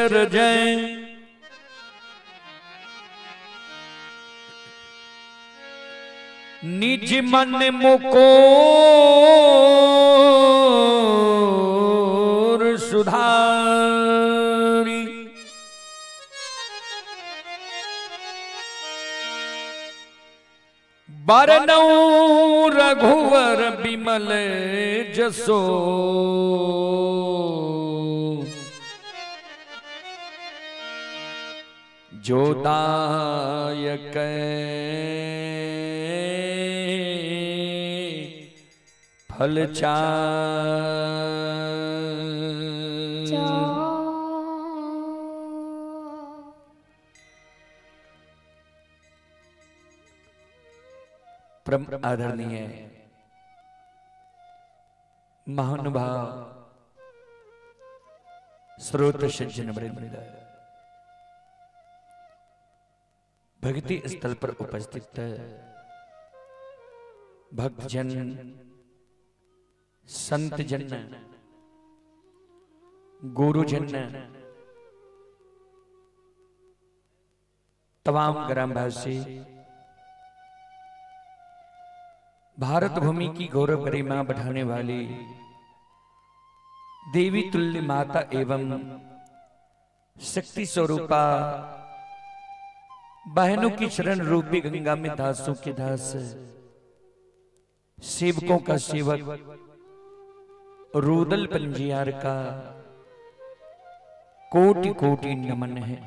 चर जय। निज मन मुकोर सुधारी। बरनउँ रघुवर बिमल जसो। जो दायक फल परम आदरणीय महानुभाव स्रोत सज्जन वृंद, भक्ति स्थल पर उपस्थित भक्तजन, संतजन, गुरुजन, तमाम ग्रामवासी, भारत भूमि की गौरव गरिमा बढ़ाने वाली देवी तुल्य माता एवं शक्ति स्वरूपा बहनों की शरण रूपी गंगा में दासों के दास, सेवकों का सेवक रूदल पंजियार का कोटि कोटि नमन है।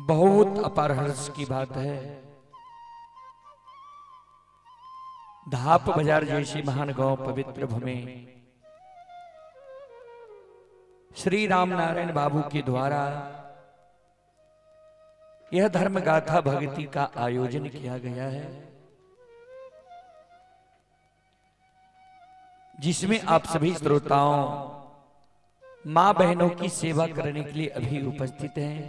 बहुत अपार हर्ष की बात है, धाप बाजार जैसी महान गांव पवित्र भूमि श्री राम नारायण बाबू के द्वारा यह धर्म गाथा भक्ति का आयोजन किया गया है, जिसमें आप सभी श्रोताओं मां बहनों की सेवा करने के लिए अभी उपस्थित हैं।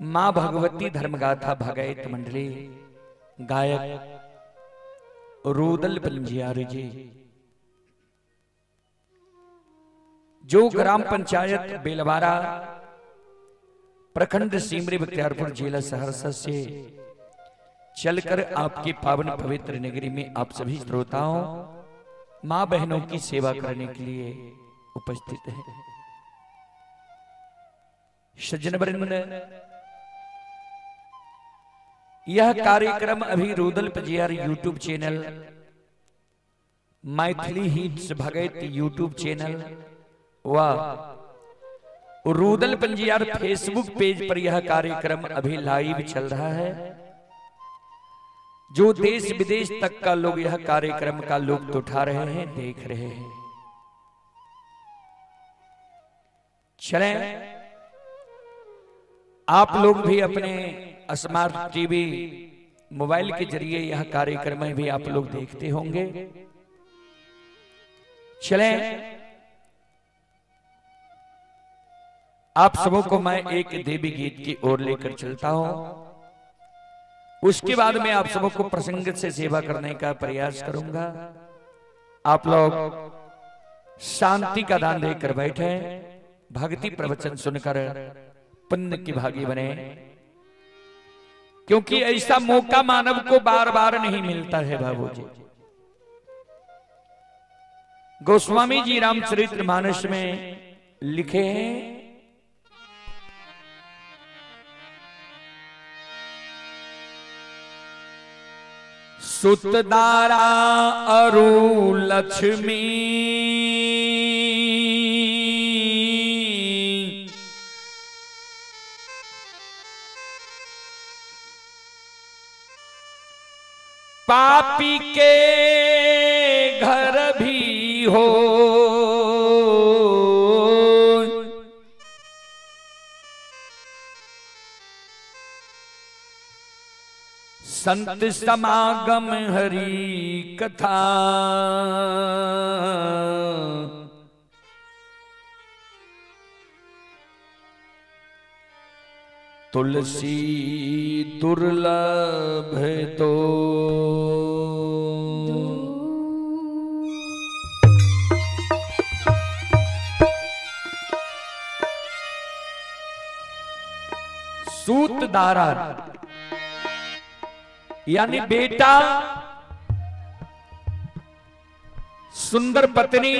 मां भगवती धर्मगाथा भगैत मंडली, गायक रूदल पंजियार जी, जो ग्राम पंचायत बेलवारा, प्रखंड सिमरी बख्तियारपुर, जिला सहरसा से चलकर आपकी पावन पवित्र नगरी में आप सभी श्रोताओं मां बहनों की सेवा करने के लिए उपस्थित हैं। सज्जन वृंद, यह कार्यक्रम अभी Rudal Panjiyar YouTube channel, Maithili hits Bhagat YouTube channel व रूदल पंजियार फेसबुक पेज पर यह कार्यक्रम अभी लाइव चल रहा है। जो देश विदेश तक का लोग यह कार्यक्रम का लुत्फ उठा रहे हैं, देख रहे हैं। चलें, आप लोग भी अपने स्मार्ट टीवी मोबाइल के जरिए यह कार्यक्रम भी आप लोग देखते होंगे। चलें, आप सबों को मैं एक देवी गीत की ओर लेकर चलता हूं। उसके बाद में आप सबों को प्रसंग से सेवा करने का प्रयास करूंगा। आप लोग शांति का दान देकर बैठे, भक्ति प्रवचन सुनकर पुण्य की भागी बने, क्योंकि ऐसा मौका मानव को बार बार नहीं मिलता है। बाबूजी गोस्वामी जी रामचरित्र मानस में लिखे हैं, सुतदारा अरु लक्ष्मी पापी के घर भी हो, संत समागम हरि कथा। तुलसी दुर्लभ तो सूत दारा, यानी बेटा, सुंदर पत्नी,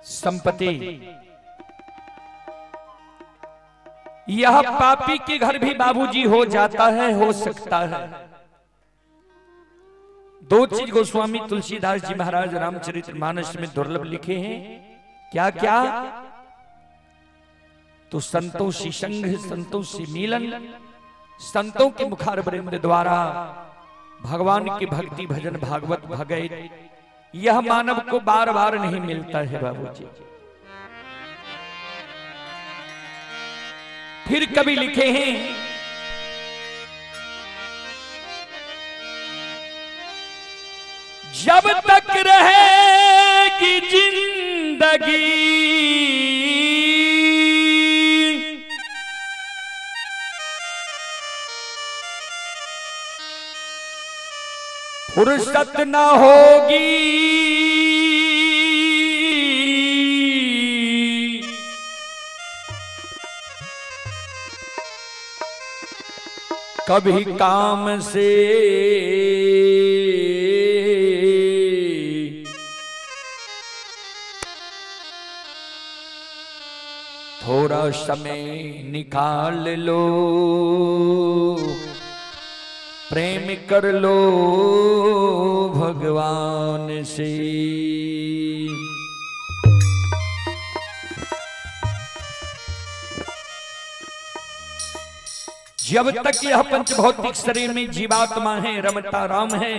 संपत्ति, यह पापी के घर भी बाबूजी हो जाता है, हो सकता है। दो चीज गोस्वामी तुलसीदास जी महाराज रामचरितमानस में दुर्लभ लिखे हैं। क्या क्या? तो संतों से संग, संतों से मिलन, संतों के मुखारवृंद द्वारा भगवान की भक्ति भजन भागवत भगत, यह मानव को बार बार नहीं मिलता है बाबूजी। फिर कभी लिखे हैं, जब तक रहेगी जिंदगी, फुर्सत न होगी कभी काम से, थोड़ा समय निकाल लो, प्रेम कर लो भगवान से। जब तक यह पंचभौतिक शरीर में जीवात्मा है, रमता राम है,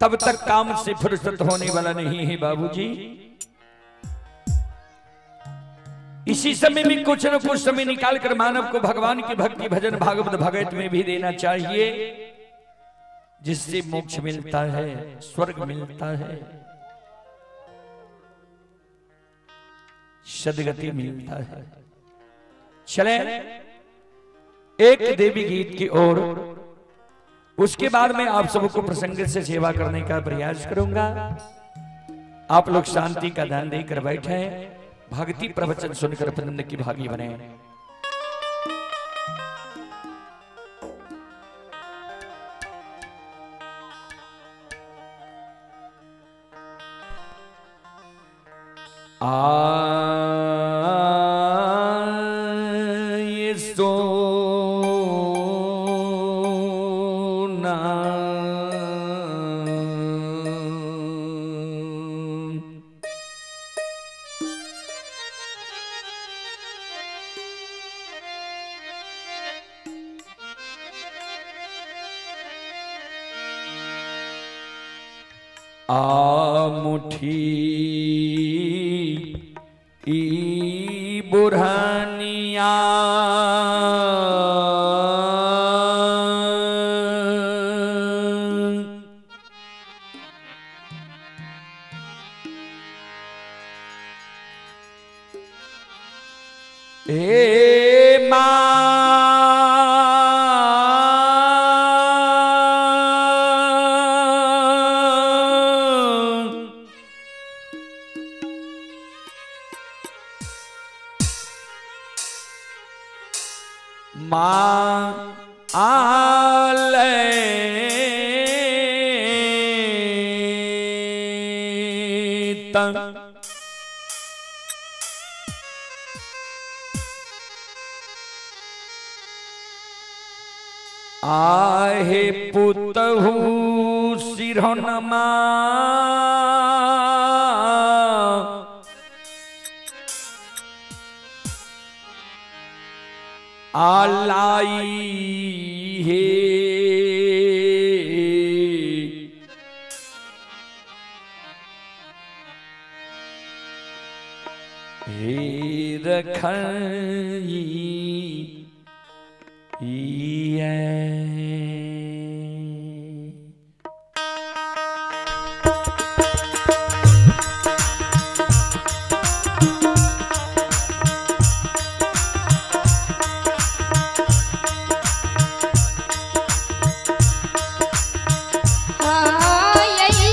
तब तक काम से फुर्सत होने वाला नहीं है बाबूजी। इसी समय में कुछ न कुछ समय निकालकर मानव को भगवान की भक्ति भजन भागवत भगत में भी देना चाहिए, जिससे मोक्ष मिलता है, स्वर्ग मिलता है, सदगति मिलता है। चले एक देवी गीत की ओर, उसके बाद में आप सबको प्रसंग से सेवा करने का प्रयास करूंगा। आप लोग शांति का ध्यान देकर बैठे, भक्ति प्रवचन सुनकर प्रसन्न की भागी बने। आ सोना आ मुठी ई बुरहानिया, ए मां मां आले आहे पुतहु सिरहनमा, आलाई हे हे रखई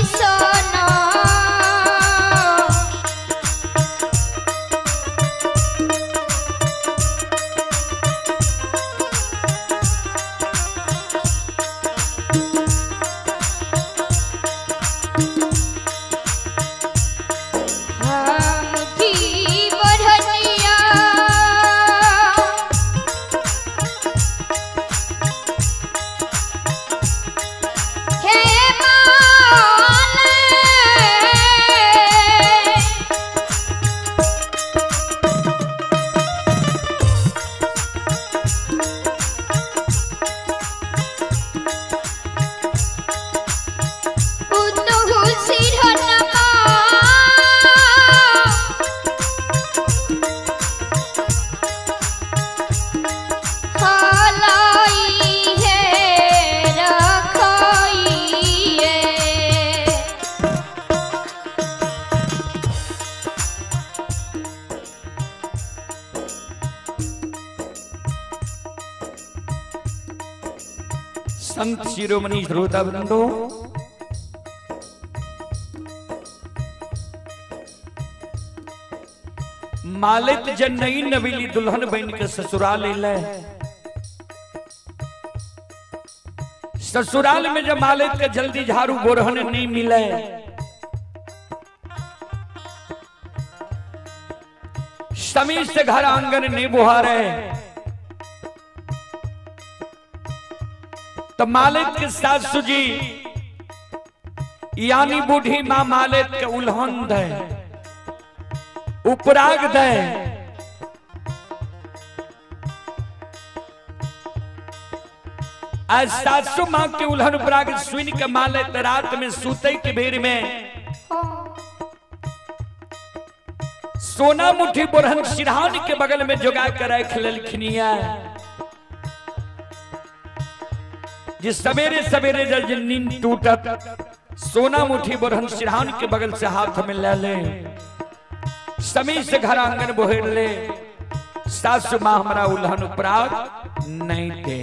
सोना। मुठी बढ़निया हे माल। पुतहु सिरहनमा हलाई है रखाइए। संत शिरोमणि श्रोता वृंदो, मालित जन नई नवेली दुल्हन बन के ससुराल अलै। ससुराल में जब मालित के जल्दी झाड़ू बोरहन नहीं मिले, समय से घर आंगन नहीं बुहारे, तो मालिक के सासू जी यानी बूढ़ी मां मालिक के उल्हन दे, उपराग दे। आज सासू मां के उल्हन उपराग सुन के मालिक रात में सूते के बेर में सोना मुट्ठी बोरहन सिरहान के बगल में जोगा के रख लेलखिनिया। जिस सवेरे सवेरे जब नींद टूटत सोना मुट्ठी बोरहन सिरहान के बगल से हाथ में ले ले, समय से घर आंगन बोहेर ले, सासु मां हमरा उल्हन उपराग नहीं दे।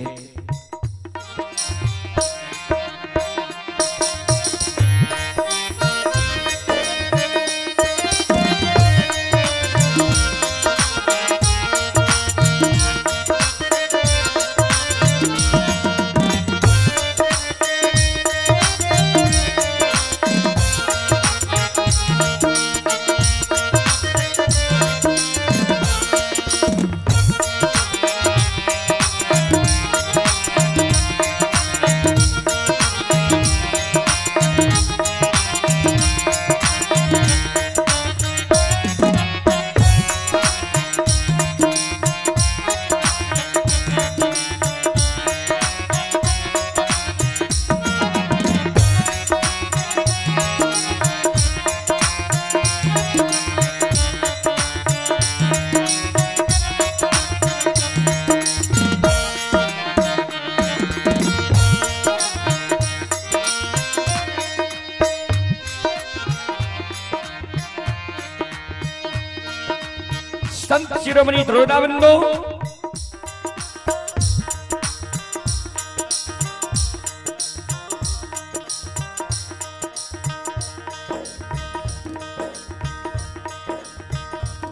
संत शिरोमणि ध्रुवदाबिंदु,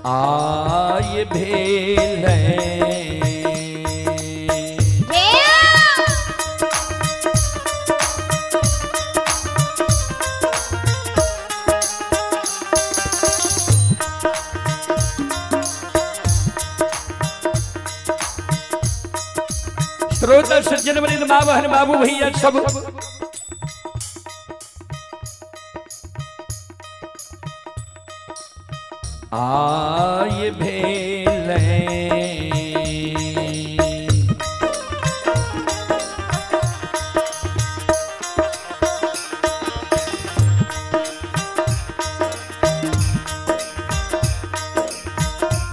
आय भेल श्रोता सज्जन वृंद, माँ बहन बाबू भैया सब आय भेल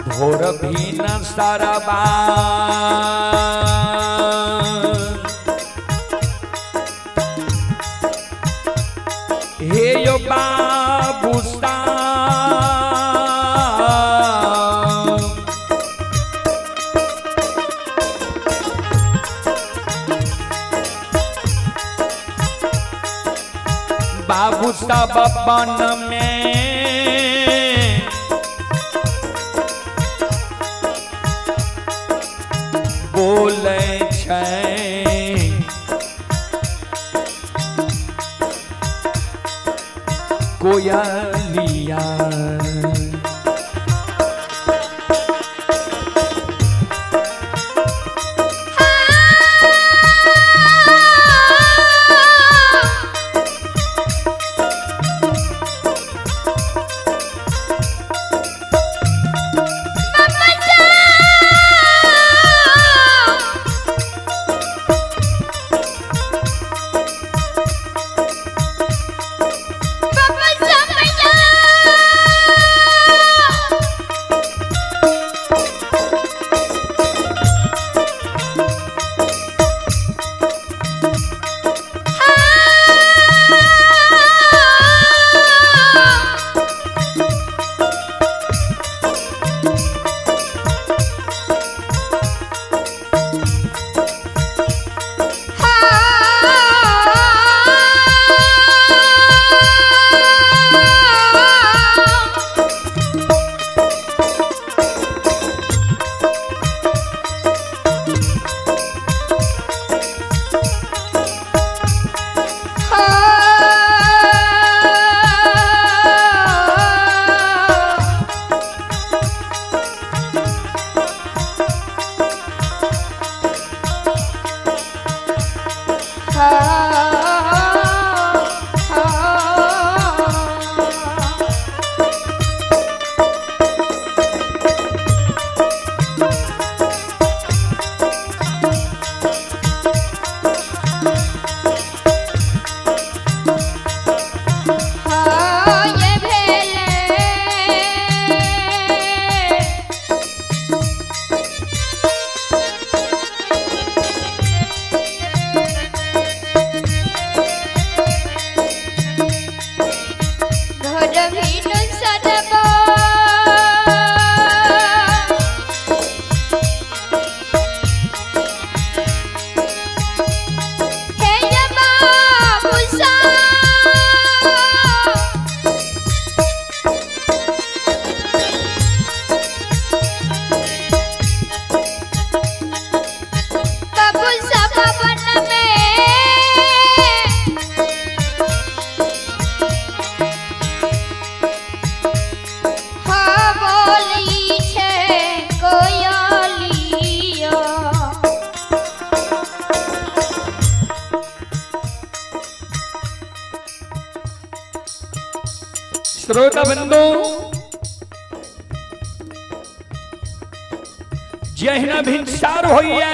भोर भी न सरबा हे यो बाबू साहब, बाबू साहब बन में बोले छै, कोयलिया। ये भेले। घर भीनु सदबा हे बाबूसा। बाबूसा भवन में हाँ बोली छे कोयलिया। श्रोता बंधु, जहिना भिनसार होइए,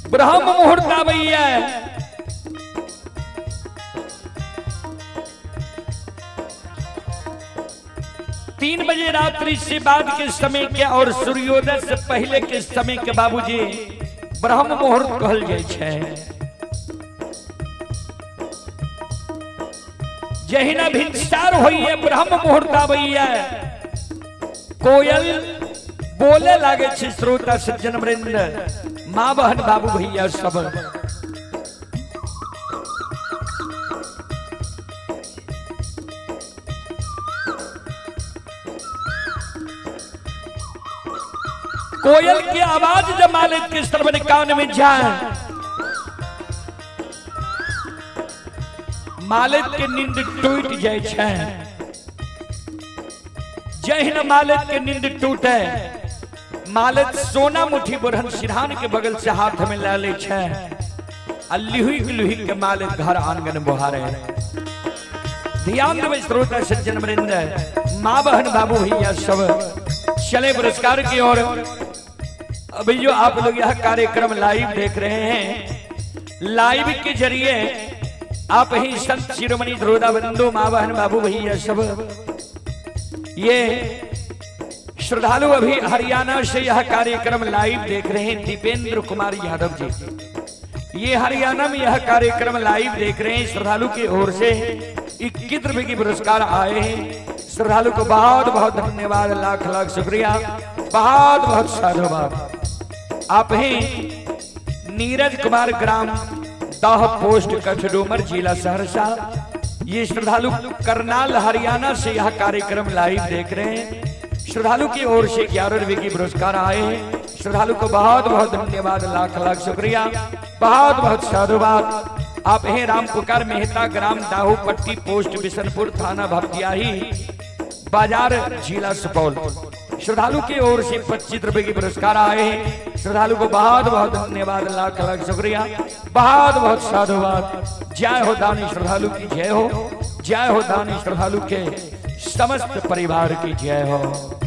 ब्रह्म मुहूर्त आबैये, 3 बजे रात्रि से बाद के समय के और सूर्योदय से पहले के समय के बाबूजी ब्रह्म मुहूर्त कहल जाइ छै। जहिना भिनसार होइए, ब्रह्म मुहूर्त आबैये, कोयल बोले लागे छै। श्रोता सज्जन वृंद, माँ बहन बाबू भैया सब, कोयल की आवाज जब मालिक के श्रवण कान में जाए, मालिक के नींद टूट जाए छै। जहिना मालिक के नींद टूटे, मालिक सोना मुट्ठी बुरहन सिरहान के बगल से हाथ में ले ले छै आ लिहुक लिहुक के मालिक घर आंगन बुहारे। ध्यान देवे श्रोता सज्जन वृंद, माँ बहन बाबू भैया सब, चले पुरस्कार की ओर। अभी जो आप लोग यह कार्यक्रम लाइव देख रहे हैं, लाइव के जरिए आप ही संत शिरोमणि द्रोदा बंधु माँ बहन बाबू भैया सब, ये श्रद्धालु अभी हरियाणा से यह कार्यक्रम लाइव देख रहे हैं। दीपेंद्र कुमार यादव जी ये हरियाणा में यह कार्यक्रम लाइव देख रहे हैं। श्रद्धालु की ओर से 21 रुपए की पुरस्कार आए हैं। श्रद्धालु को बहुत बहुत धन्यवाद, लाख लाख शुक्रिया, बहुत बहुत साधुवाद। आप ही नीरज कुमार, ग्राम दाह, पोस्ट कठडोमर, जिला सहरसा, ये श्रद्धालु करनाल हरियाणा से यह कार्यक्रम लाइव देख रहे हैं। श्रद्धालु की ओर से 11 रुपए की पुरस्कार आए हैं। श्रद्धालु को बहुत बहुत धन्यवाद, लाख लाख शुक्रिया, बहुत बहुत साधुवाद। आप हैं राम पुकार मेहता, ग्राम दाहू पट्टी, पोस्ट बिशनपुर, थाना भपटियाही, बाजार, जिला सुपौल। श्रद्धालु की ओर से 25 रुपए की पुरस्कार आए हैं। श्रद्धालु को बहुत बहुत धन्यवाद, लाख लाख शुक्रिया, बहुत बहुत साधुवाद। जय हो दानी श्रद्धालु की जय हो, जय हो दानी श्रद्धालु के समस्त परिवार की जय हो।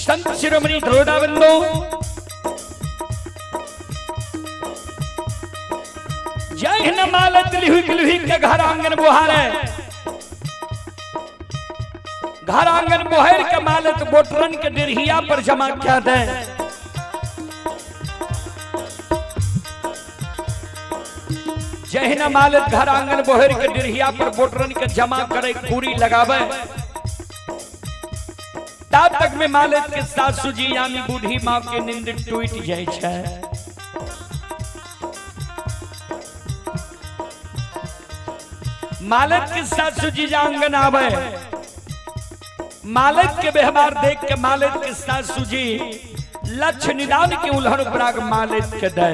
संत शिरोमणि द्रोणाबंधु जय हिंद मालत लिहुक लिहुक के घर आंगन बुहारे, घर आंगन बोहर के मालत बोटरन के डिरहिया पर जमा क्या दे। जय हिंद मालत घर आंगन बोहर के डिरहिया पर बोटरन के जमा करे पूरी लगावे, तब तक में मालिक के सासू जी यानी बूढ़ी माँ के नींद टूट जाए छै। मालिक के सासू जी आंगन आवे, मालिक के व्यवहार देख के मालिक के सासू जी लक्ष्य निदान के उल्हन पराग मालिक के दे।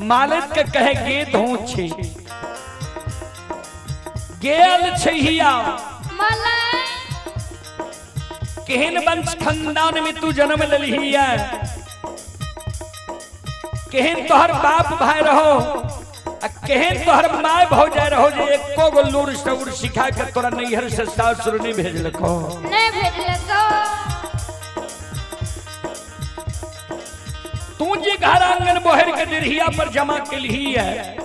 मालिक के कहे गेत हो छी गेल छिया केहन वंश खानदान में तू जन्म ललही है, केहन तोहर बाप भाई रहो, केहन तोहर my भौजाई रहो जे एको गो लूर सौर सिखा के तोरा नैहर से सासुर नहीं भेजलको, नहीं भेजलको। तू जे घर आंगन बोहर के डिरहिया पर जमा केलही है,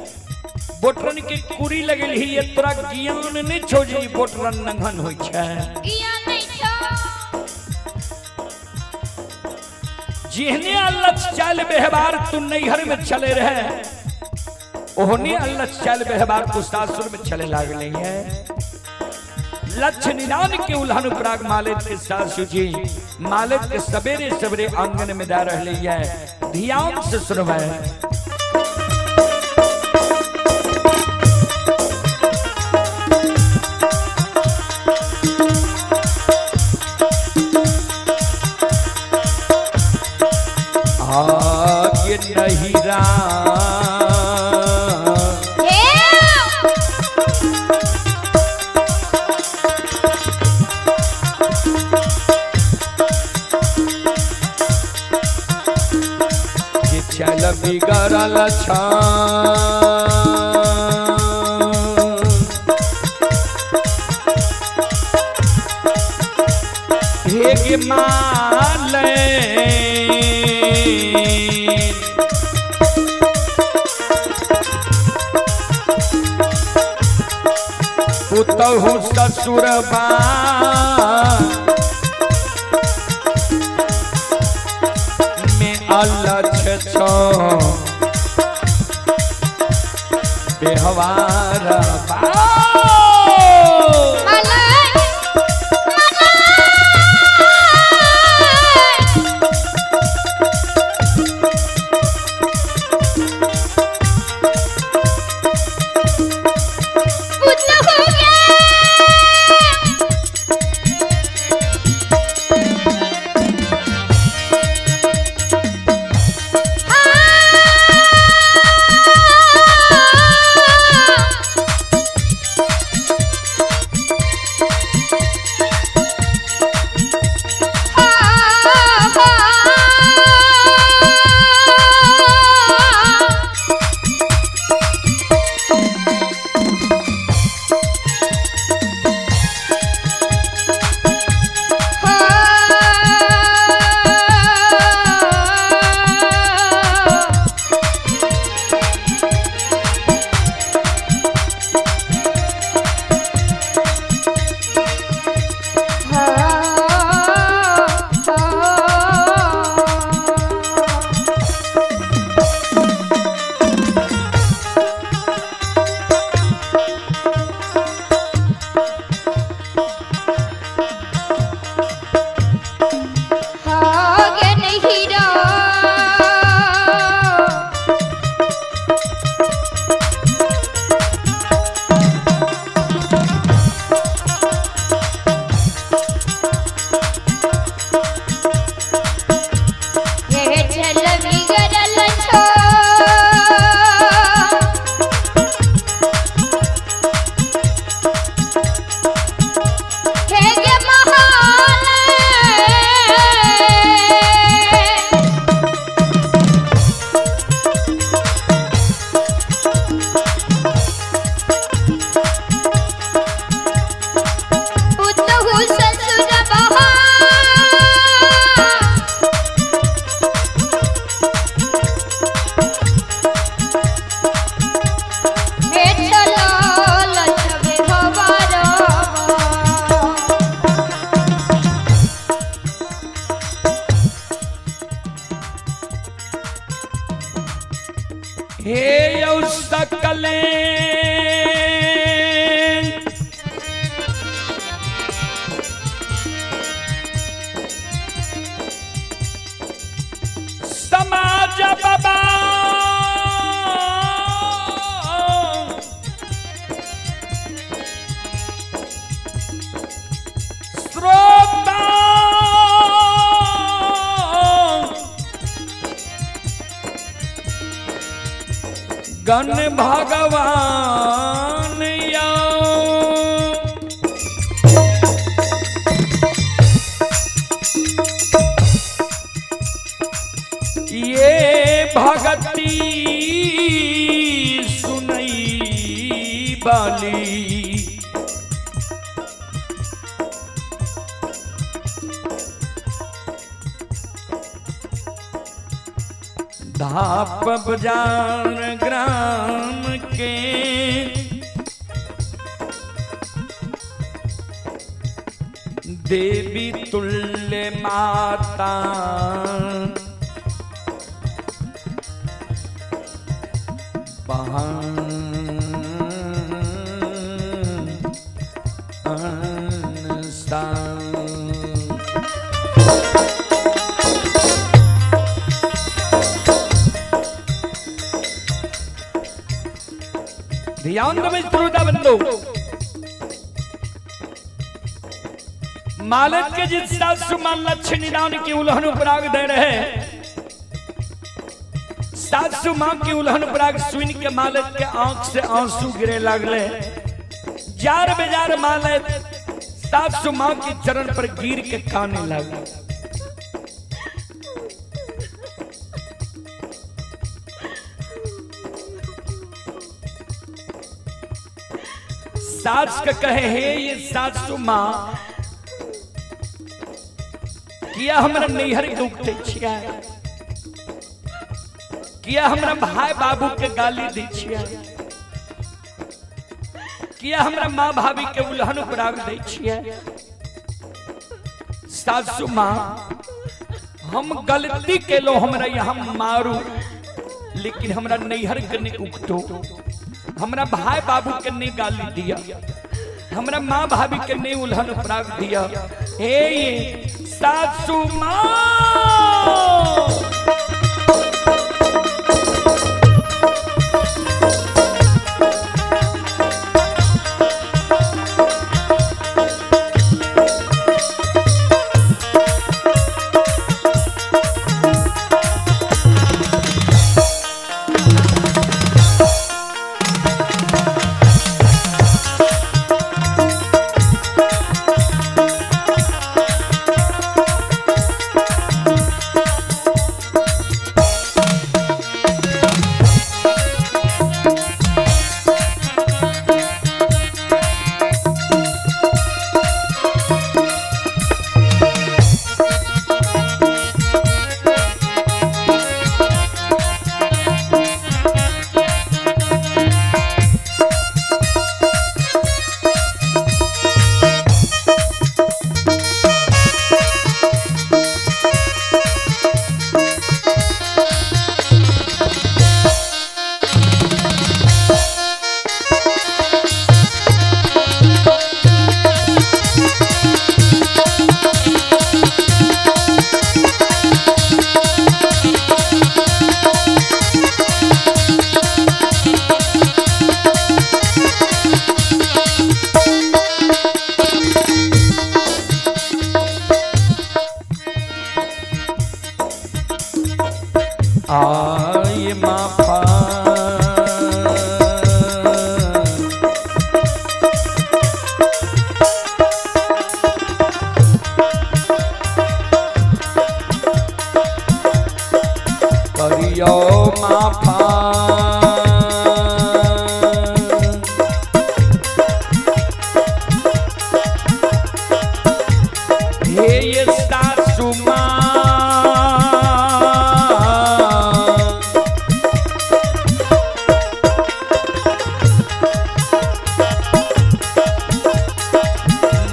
बोटरन के कुरी लगलही है, तोरा ज्ञान नहीं छो जे बोटरन नंघन होई छै, ज्ञान नहीं छो। जिहने अल्लाह चाल व्यवहार तू नैहर में चले रहे, ओहने अल्लाह चाल व्यवहार तू सासुर में चले लागले है। लक्ष्य निदान के उल्हन पराग मालिक के सासू जी मालिक के सवेरे सवेरे आंगन में जा रहे है। ध्यान से सुनवे, आगे नहीं राम चल बिगड़ल छा हे माले पुतहु ससुर बा में अलछ छो व्यवहार बा। माला हे यौ सकले समाज बाबा श्रोता गण भगवान या। ये भगती सुनई बाली। धाप बाजार ग्राम के देवी तुल्य माता बहन सा। ध्यान दो श्रोता बंधु, मालक के जिस सासु मां लक्ष्य निदान की उल्हन उपराग दे रहे, सासु मां की उल्हन उपराग सुन के मालक के आंख से आंसू गिरे लागले। जार बेजार मालक सासु मां के चरण पर गिर के काने लगे। सास का कहे हे ये सासु मां, किया हमरा नैहर के उठे छिया, किया हमरा भाई बाबू के गाली दी छिया, किया हमरा माँ भाभी के उल्हन उपराग दै छिया। सासु माँ हम गलती केलो, हमरा यहाँ मारू, लेकिन हमरा नैहर के नहीं उठो, हमरा भाई बाबू के नहीं गाली दिया, हमरा माँ भाभी के नहीं उल्हन उपराग दिया। हे ये सासु माँ आय माफा करियो माफा हे ये सासु माँ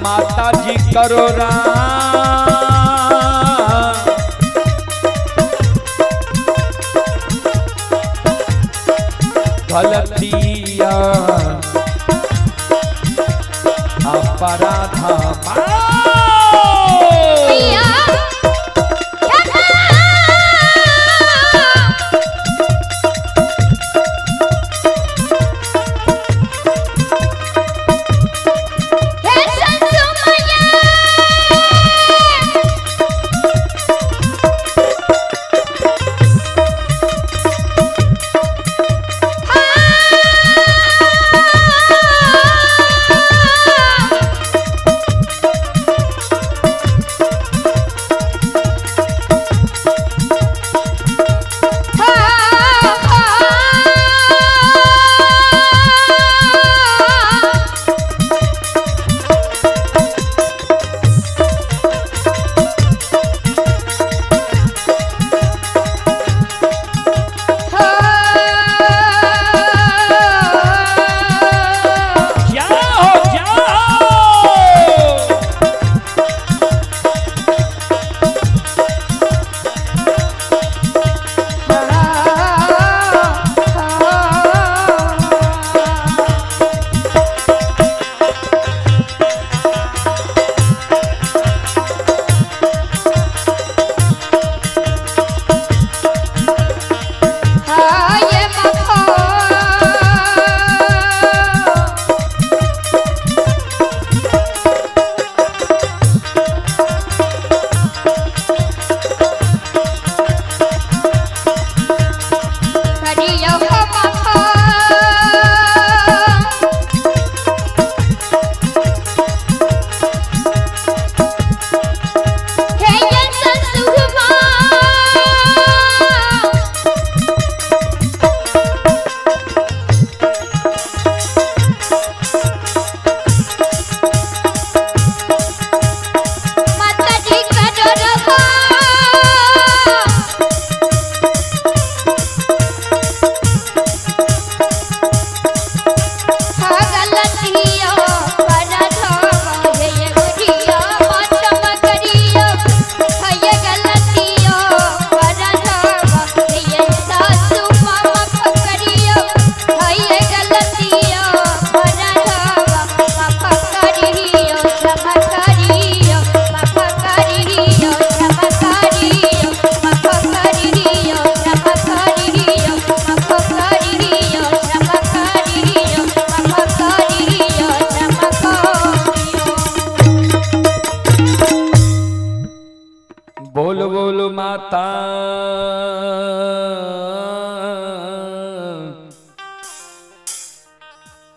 माता जी करो राम बोलो माता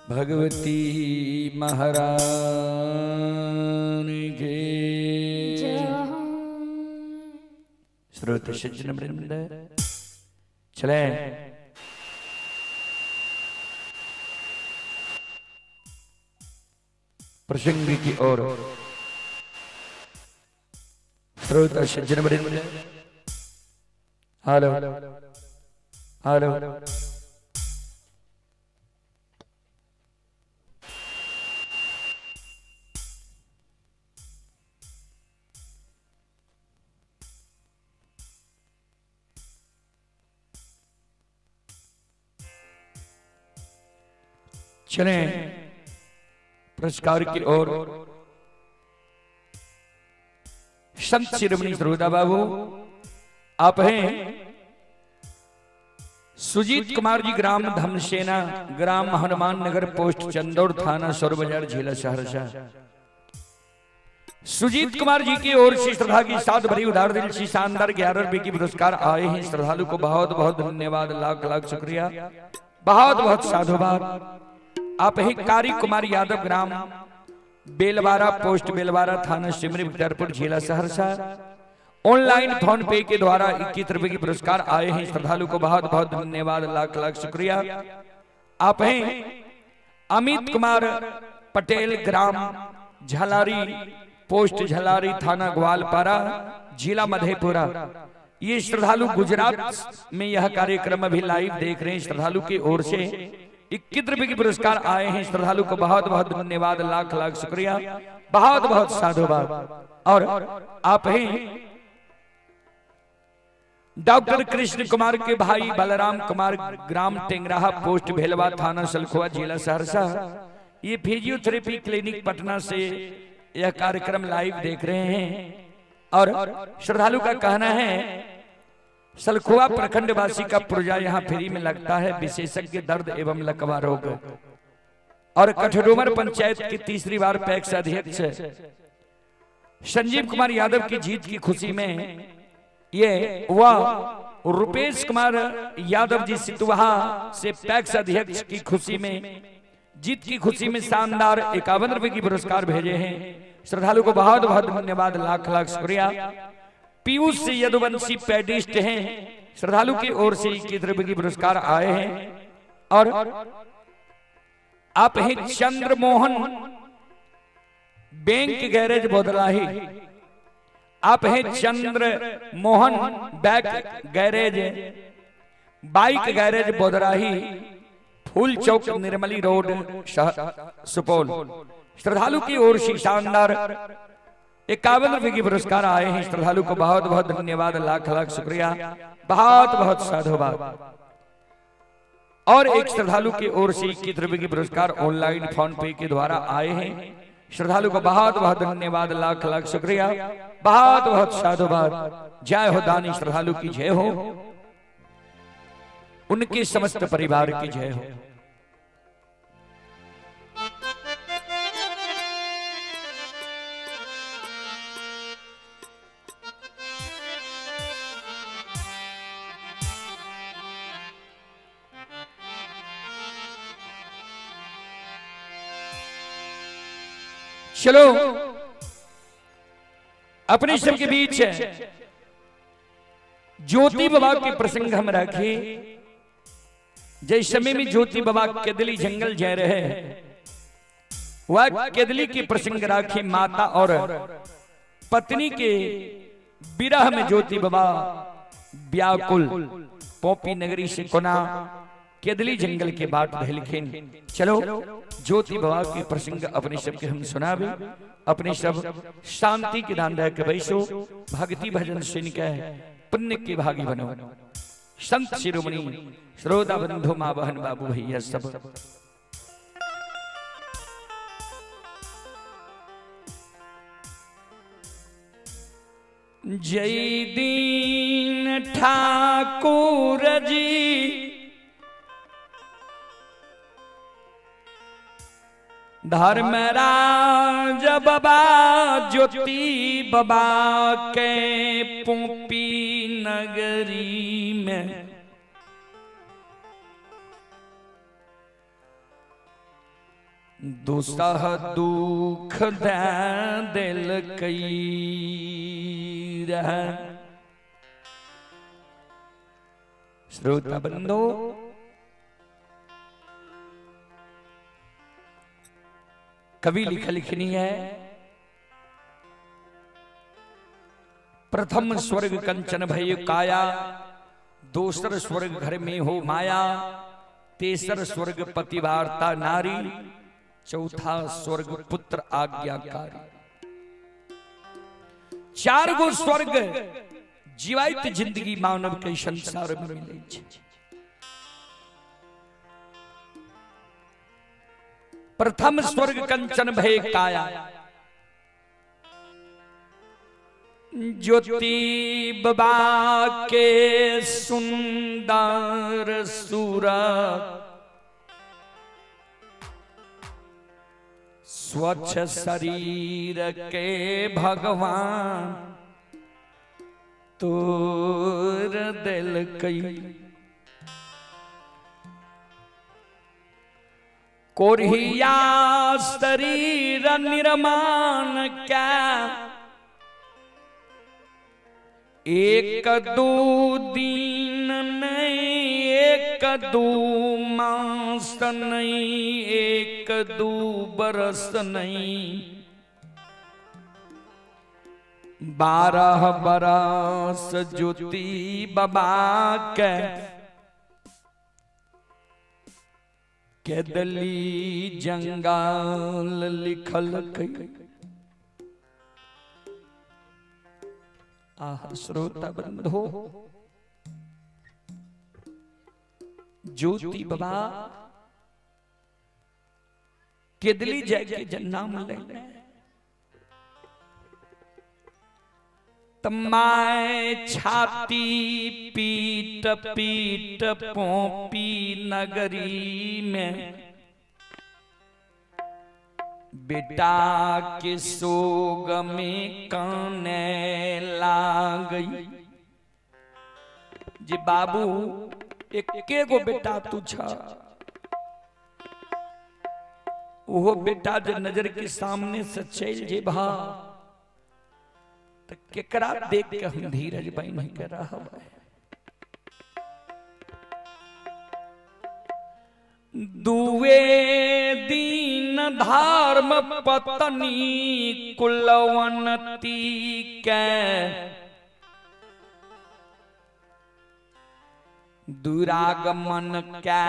भगवती महारानी के। श्रोत सज्जन वृंद, चले प्रसंग की ओर। श्रोत सज्जन वृंद, हेलो हेलो, चलें पुरस्कार की ओर। संत शिरोमणि श्रोता बाबू आप हैं सुजीत कुमार जी, ग्राम धमसेना, ग्राम हनुमान नगर, पोस्ट चंदौर, थाना सौर बाजार, जिला सहरसा। सुजीत कुमार जी की ओर से श्रद्धा की साथ भरी उधार दिल से शानदार 11 रुपए की पुरस्कार आए हैं। श्रद्धालु को बहुत बहुत धन्यवाद, लाख लाख शुक्रिया, बहुत बहुत साधुवाद। आप हैं कारी कुमार यादव, ग्राम बेलवारा, पोस्ट बेलवारा, थाना सिमरी बख्तियारपुर, जिला सहरसा। ऑनलाइन फोन पे के द्वारा 21 रुपए की पुरस्कार आए हैं। श्रद्धालु को बहुत बहुत धन्यवाद, लाख लाख शुक्रिया। आप हैं अमित कुमार पटेल, ग्राम झलारी, पोस्ट झलारी, थाना ग्वालपारा, जिला मधेपुरा। ये श्रद्धालु गुजरात में यह कार्यक्रम अभी लाइव देख रहे हैं। श्रद्धालु की ओर से 21 रुपए के पुरस्कार आए हैं। श्रद्धालु को बहुत बहुत धन्यवाद, लाख लाख शुक्रिया, बहुत बहुत साधुवाद। और आप हैं डॉक्टर कृष्ण कुमार के भाई बलराम कुमार, ग्राम टेंगराहा, पोस्ट भेलवा, थाना सलखुआ, जिला सहरसा। ये फिजियोथेरेपी क्लिनिक पटना से यह कार्यक्रम लाइव देख रहे हैं। और श्रद्धालु का कहना है सलखुआ प्रखंड वासी का पुर्जा यहाँ फ्री में लगता है, विशेषज्ञ दर्द एवं लकवा रोग। और कठडोमर पंचायत की तीसरी बार पैक्स अध्यक्ष संजीव कुमार यादव की जीत की खुशी में ये वह रुपेश कुमार यादव जी सितुहा से पैक्स अध्यक्ष की खुशी में, जीत की खुशी में शानदार 51 रुपए की पुरस्कार भेजे हैं। श्रद्धालु को बहुत बहुत धन्यवाद, लाख लाख शुक्रिया। पीयूष से यदुवंशी पैडिस्ट हैं, श्रद्धालु की ओर से 21 रुपए की पुरस्कार आए हैं। और आप हैं चंद्रमोहन बैंक गैरेज बोदलाही, आप हैं Chandra Mohan bike garage, bike garage Bodrahi, Phool Chowk, Nirmali road, Supaul. श्रद्धालु की ओर से शानदार 51 रुपए की पुरस्कार आए हैं। श्रद्धालु को बहुत बहुत धन्यवाद, लाख लाख शुक्रिया, बहुत बहुत साधुवाद। और एक श्रद्धालु की ओर से 21 रुपए की पुरस्कार ऑनलाइन फोन पे के द्वारा आए हैं। श्रद्धालु को बहुत बहुत धन्यवाद, लाख लाख शुक्रिया, बहुत बहुत साधुवाद। जय हो दानी श्रद्धालु की जय हो, उनके समस्त परिवार की जय हो। चलो अपने सबके बीच ज्योति बाबा के प्रसंग हम रखे। जैसे समय में ज्योति बाबा केदली जंगल जा रहे हैं, वह केदली के प्रसंग राखी। माता और पत्नी के विरह में ज्योति बाबा व्याकुल पोपी नगरी से कोना केदली जंगल के बाट धलखिन। चलो ज्योति बाबा के प्रसंग अपने सबके हम सुनावे। अपने सब शांति के दान दे के बैसो, भक्ति भजन सुन के पुण्य के भागी बनो। संत शिरोमणि श्रोता बंधु माँ बहन बाबू भैया सब। जय दीन ठाकुर जी धर्मराज बाबा ज्योति बाबा के पोपी नगरी में दुसह दुख दे दिल कई रह। श्रोता बंधो, कवि लिख लिखनी है। प्रथम स्वर्ग कंचन भय काया, दोसर स्वर्ग घर में हो माया, तेसर स्वर्ग पतिवार्ता नारी, चौथा स्वर्ग पुत्र आज्ञाकारी। चार गो स्वर्ग जीवाइत जिंदगी मानव के संसार में मिले। प्रथम स्वर्ग कंचन भय काया, ज्योति बाबा के सुंदर सूरत, स्वच्छ शरीर के भगवान तोर दिल कई। कोरिया शरीर निर्माण क्या, एक दो दिन नहीं, एक दो मास नहीं, एक दो बरस नहीं, 12 बरस ज्योति बाबा के केदली जंगाल लिखल कई। आह श्रोता बंधो, ज्योति बाबा केदली जाके नाम ले तमाए छाती पीट पीट पोपी नगरी में बेटा के सोग में काने लागई। जे बाबू एके गो बेटा तू छ, वो बेटा जे नजर के सामने से चल जे भा त केकरा देख के हम धीरज बान्हि के रहब। दुवे दीन धर्म पत्नी कुलवंती के दुरागमन के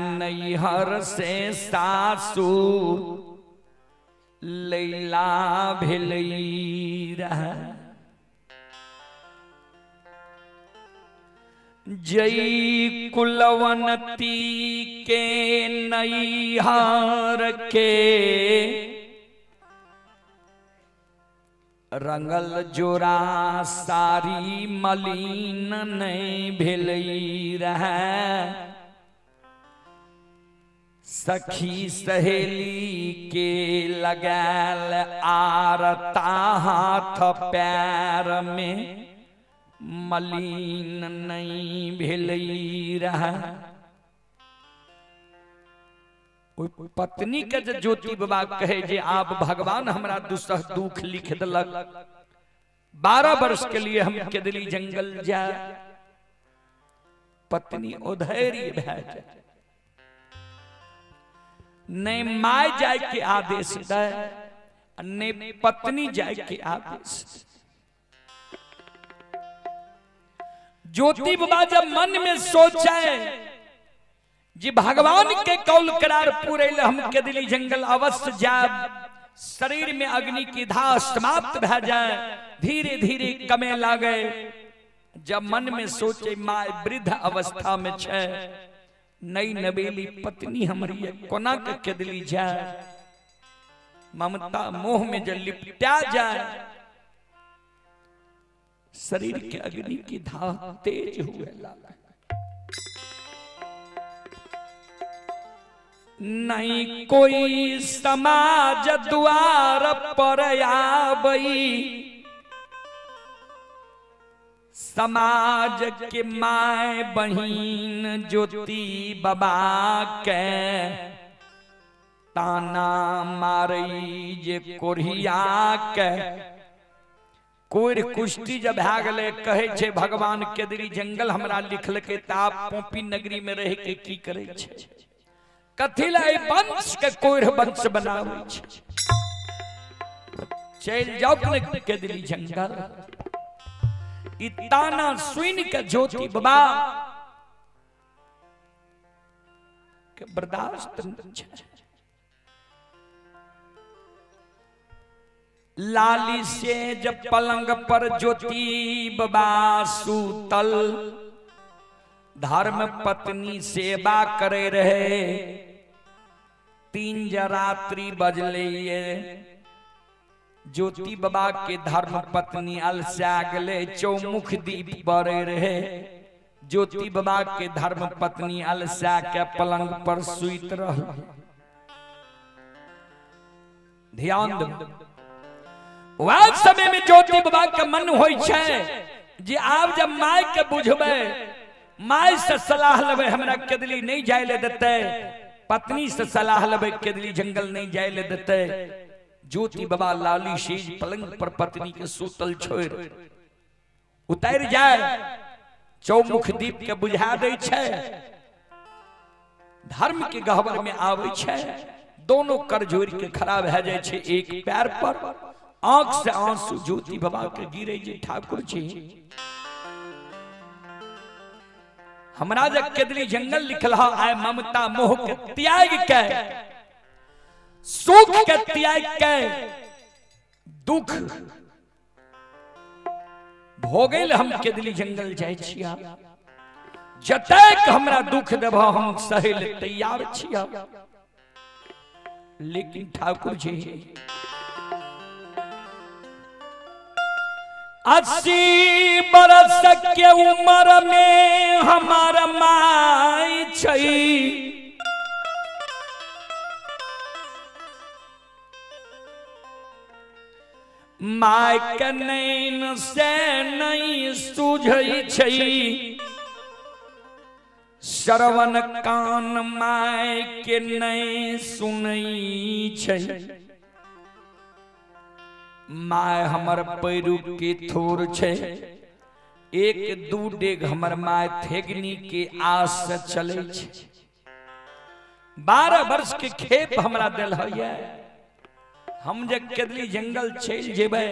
नैहर से सासू लैला भेलई रह। जई कुलवंती के नैहर के रंगल जोरा सारी मलिन नहीं भेलई रह। सखी सहेली के लगाल आरता हाथ पैर में मलिन नहीं भेलई रह। पत्नी के जे ज्योति बाबा कहे जे आप भगवान हमरा दुसह दुख लिख दिलक, 12 वर्ष के लिए हम केदली जंगल जा। पत्नी उधैर्य भै जाए, नहीं my जाए के आदेश दे, नहीं पत्नी जाए के आदेश। ज्योति बाबा जब मन में सोचे जी भगवान के कौल करार पूरे हम केदली जंगल अवश्य जाब, शरीर में अग्नि की धार समाप्त भै जाए, धीरे धीरे कमे लागे। जब मन में सोचे my वृद्ध अवस्था में छे, नई नवेली पत्नी हमारी कोना के केदली जाए, ममता मोह में जब लिपटा जाए, शरीर के अग्नि की धार तेज हुए लागे। नहीं कोई समाज द्वार पर आबई, समाज के my बहिन ज्योति बाबा के ताना मारई जे कोढ़िया के। कोरि कुश्ती जब भए गेलै, कहै छै भगवान केदरी जंगल हमरा लिखलकै त आब पोपी नगरी में रह के की करै छै, कथी लए वंश के कोरि वंश बनाबै छै, चलि जाउ ने केदरी जंगल। ई ताना सुनि के ज्योति बाबा के बर्दाश्त नहि छै। लाली से जब पलंग पर ज्योति बाबा सूतल, धर्म पत्नी सेवा करे रहे। 3 रात्रि बजले, ज्योति बाबा के धर्म पत्नी अलसा गेलै, चौमुख दीप बरे रहे। ज्योति बाबा के धर्म पत्नी अलसा के पलंग पर सुइत रह। ध्यान दो, वह समय में ज्योति बाबा के मन होइ छै जे आब जब my के बुझबै, my से सलाह लेबै, हमरा केदली नहीं जाय ले देतै, पत्नी से सलाह लेबै, केदली जंगल नहीं जाय ले देतै। ज्योति बाबा लाली सेज पलंग पर पत्नी के सूतल छोड़ उतर जाय, चौमुख दीप के बुझा दै छै, धर्म के गहबर में आबै छै। दोनों कर जोड़ के खड़ा भए जाइ छै एक पैर पर, आंख से आंसू ज्योति बाबा के गिरे जे ठाकुर जी हमरा जे केदली जंगल लिखल हा, आय ममता मोह के त्याग के, सुख के त्याग के, दुख भोगल हम केदली जंगल जाइ छिया, जतेक हमरा दुख देब हम सहे ले तैयार छिया। लेकिन ठाकुर जी 80 बरस के उम्र में हमार माई छै, my के नैन से नहीं सूझै छै, श्रवण कान my के नहीं सुनै छै। My हमर पैरू के थोर छै, 1-2 डेग हमर my थेगनी के आस से चलै छै। 12 वर्ष के खेप हमरा दिल है, हम जे केदली जंगल चलि जेबै,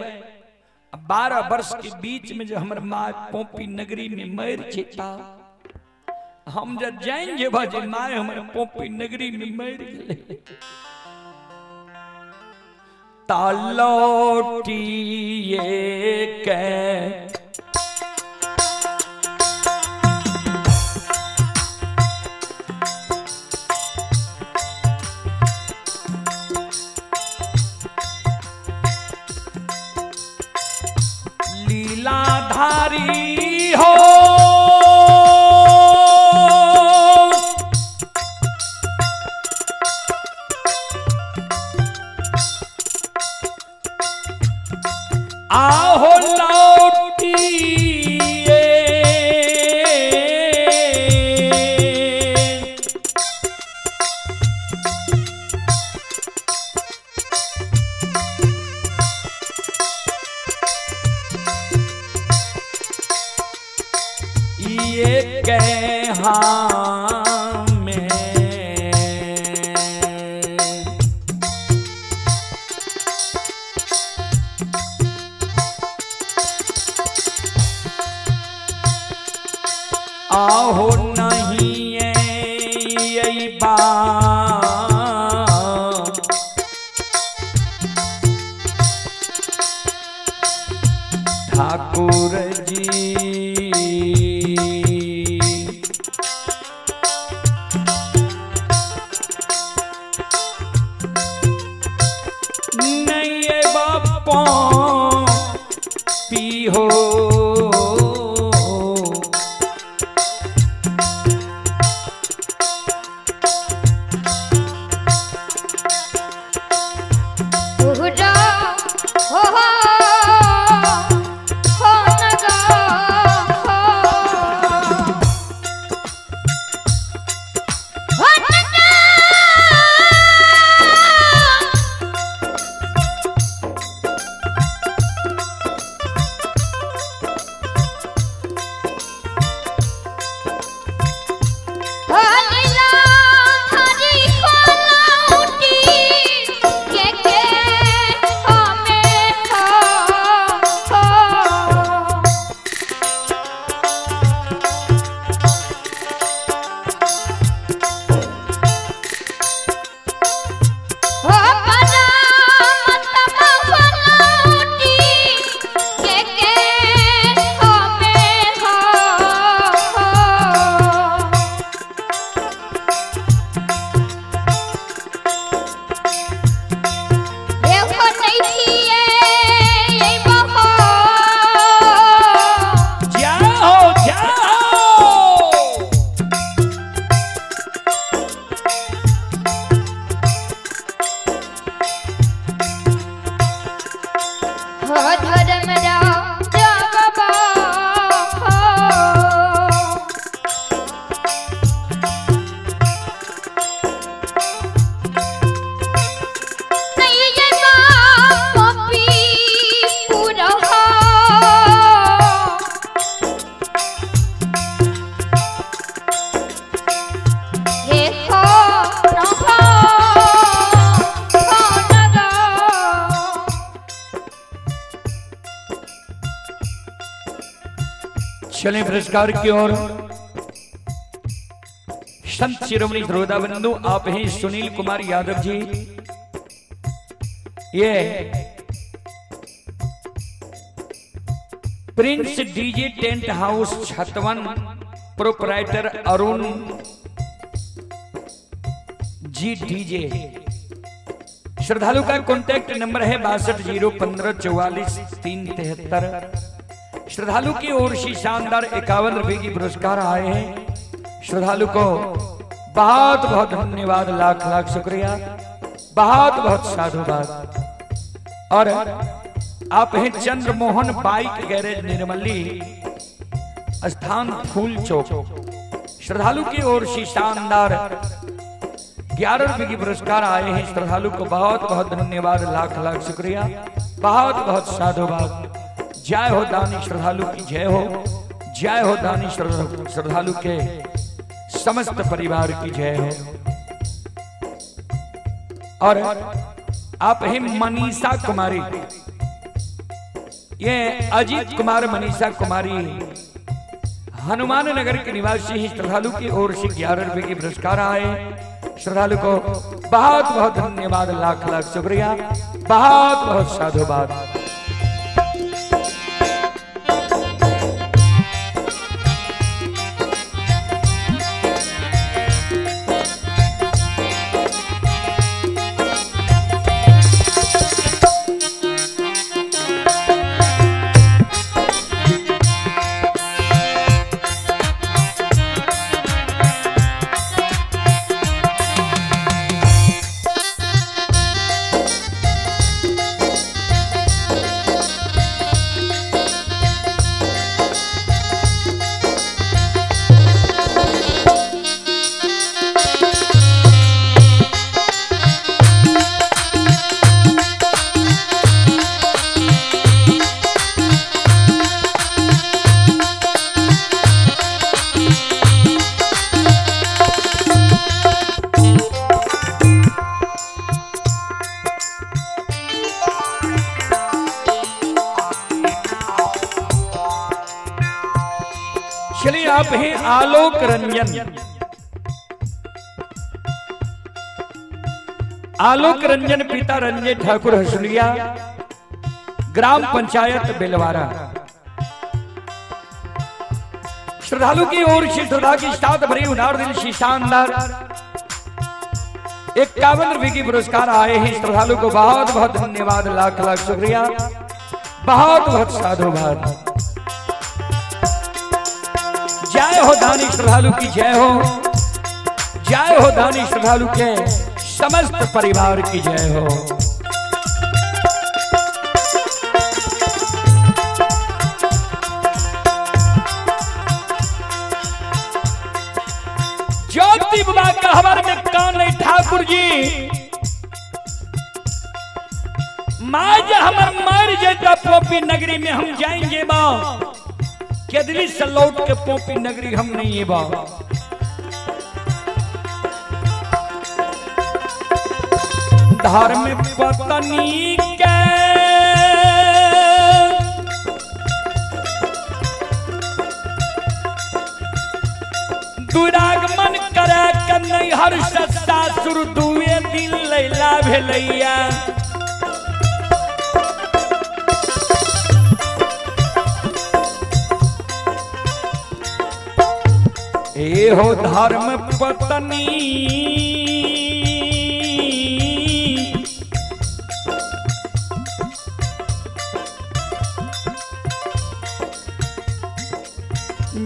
12 वर्ष के बीच में जे हमर my पोपी नगरी में मरि जेता, हम जे जानि जेबै जे my हमर पोपी नगरी में मरि गेलै। लौटिए के लीलाधारी हो, आहो लौटिए ये कहा में आहो नहीं ये बात ठाकुर जी, नहीं ये बापा पी हो, चलें पुरस्कार की ओर। संत शिरोमणि श्रोता बंधु, आप हैं सुनील कुमार यादव जी, ये Prince DJ tent house Chhatwan, proprietor Arun ji DJ. श्रद्धालु का कॉन्टैक्ट नंबर है 6201544373। श्रद्धालु की ओर से शानदार 51 रुपए की पुरस्कार आए हैं। श्रद्धालु को बहुत बहुत धन्यवाद, लाख लाख शुक्रिया, बहुत बहुत साधुवाद। और आप हैं चंद्रमोहन बाइक गैरेज निर्मली, स्थान फूल चौक। श्रद्धालु की ओर से शानदार 11 रुपए की पुरस्कार आए हैं। श्रद्धालु को बहुत बहुत धन्यवाद, लाख लाख शुक्रिया, बहुत बहुत साधुवाद। जय हो दानी श्रद्धालु की जय हो, जय हो दानी श्रद्धालु के समस्त परिवार की जय हो। और आप हैं मनीषा कुमारी, ये अजीत कुमार मनीषा कुमारी हनुमान नगर के निवासी ही श्रद्धालु की ओर से 11 रुपए के पुरस्कार आए। श्रद्धालु को बहुत बहुत धन्यवाद, लाख लाख शुक्रिया, बहुत बहुत साधुवाद। चलिए आप हैं आलोक रंजन, आलोक रंजन पिता रंजय ठाकुर हसुलिया, ग्राम पंचायत बेलवारा। श्रद्धालु की ओर से श्रद्धा की साथ भरी उदार दिल से शानदार 51 रुपए की पुरस्कार आए हैं। श्रद्धालु को बहुत बहुत धन्यवाद, लाख लाख शुक्रिया, बहुत बहुत साधुवाद। जय हो दानी श्रद्धालु की जय हो, जय हो दानी श्रद्धालु के समस्त परिवार की जय हो। ज्योति बाबा का हमारे में कान नहीं ठाकुर जी, माँ जे हमर मर जाता पोपी नगरी में हम जाएंगे बा, केदली से लौट के पोपी नगरी हम नहीं बा। धर्म पत्नी के दुरागमन करे के नैहर से सासुर दुए दिन लैला भेलैया। ए हो धर्म पत्नी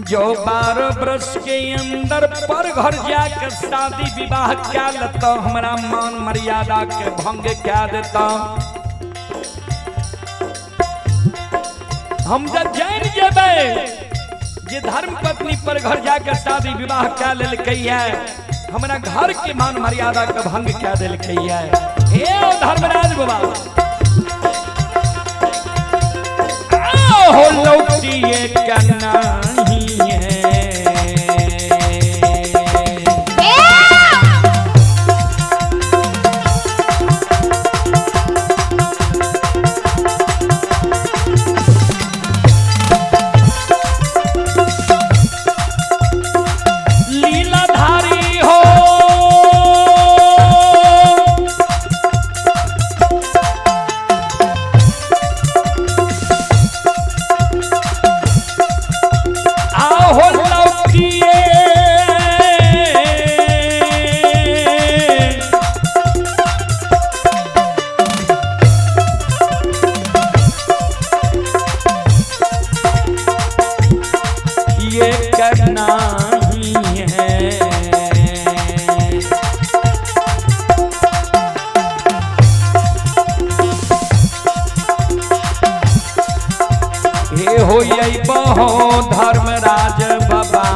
जो 12 वर्ष के अंदर पर घर जाकर शादी विवाह क्या लेता, हमारा मान मर्यादा के भंग क्या देता। हम जब जान जेबे जे धर्म पत्नी पर घर जाकर शादी विवाह क्या लेलकै है, हमारा घर के मान मर्यादा के भंग क्या देलकै है। हे धर्मराज बाबा हो लौटिए कन्ना ही है। नहीं है। हे हो बहो धर्मराज बाबा,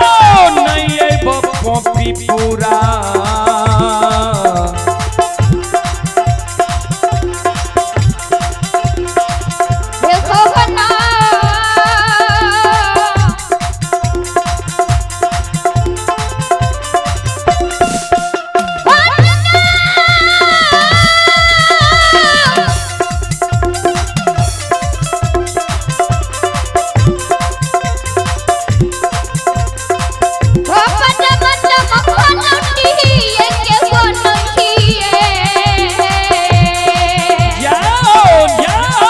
आओ नहीं पॉपी पूरा। देखो ना जाओ जाओ।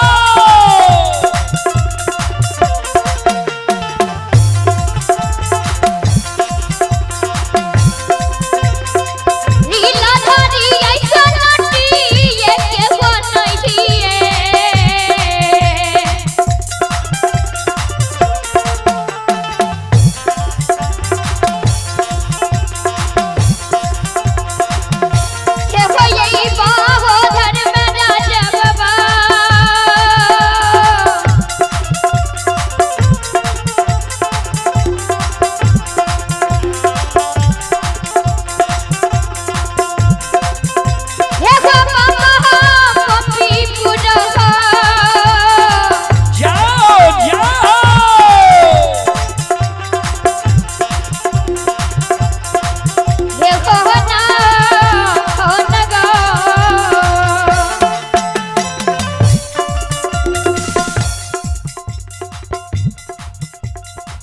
जाओ जाओ।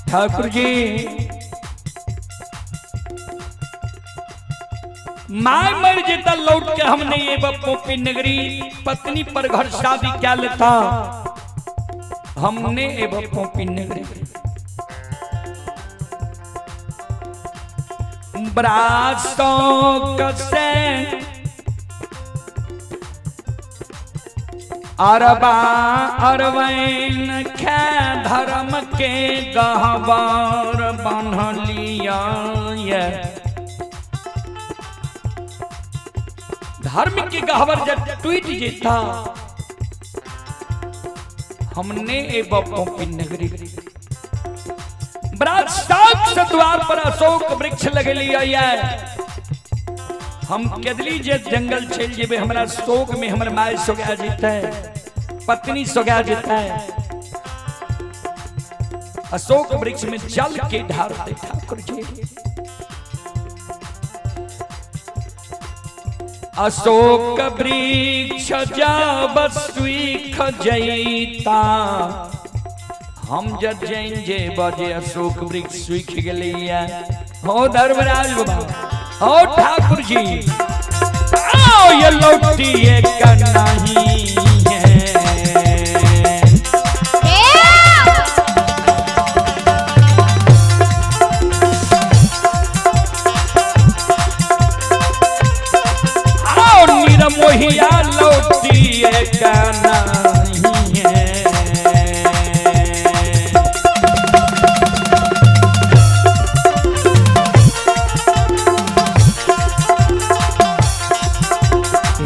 ठाकुर जी my मर जेता लौट के हमने ये बप्पो नगरी, पत्नी पर घर शादी क्या लेता हमने ए बप्पो नगरी। बरासों कसे अरबा अरवैन खे धर्म के गहबर बान्हलिया ये। धर्म के गहबर जब टूट जेता हमने ए बप्पो की नगरी। बरात से द्वार पर अशोक वृक्ष लगलिया ये। हम केदली जे जंगल चल जेबे, हमरा शोक में हमर माय सोगा जेते, पत्नी सोगा जेते। अशोक वृक्ष में जल के ढारते ठाकुर जी। अशोक वृक्ष जब सुख जैता, हम जब जैन जे बजे अशोक वृक्ष सुख गेलैया। हो धर्मराज बाबा, हो ठाकुर जी, आओ ये लौटिए का नहीं है। आओ निरमोहिया लौटिए का नहीं है।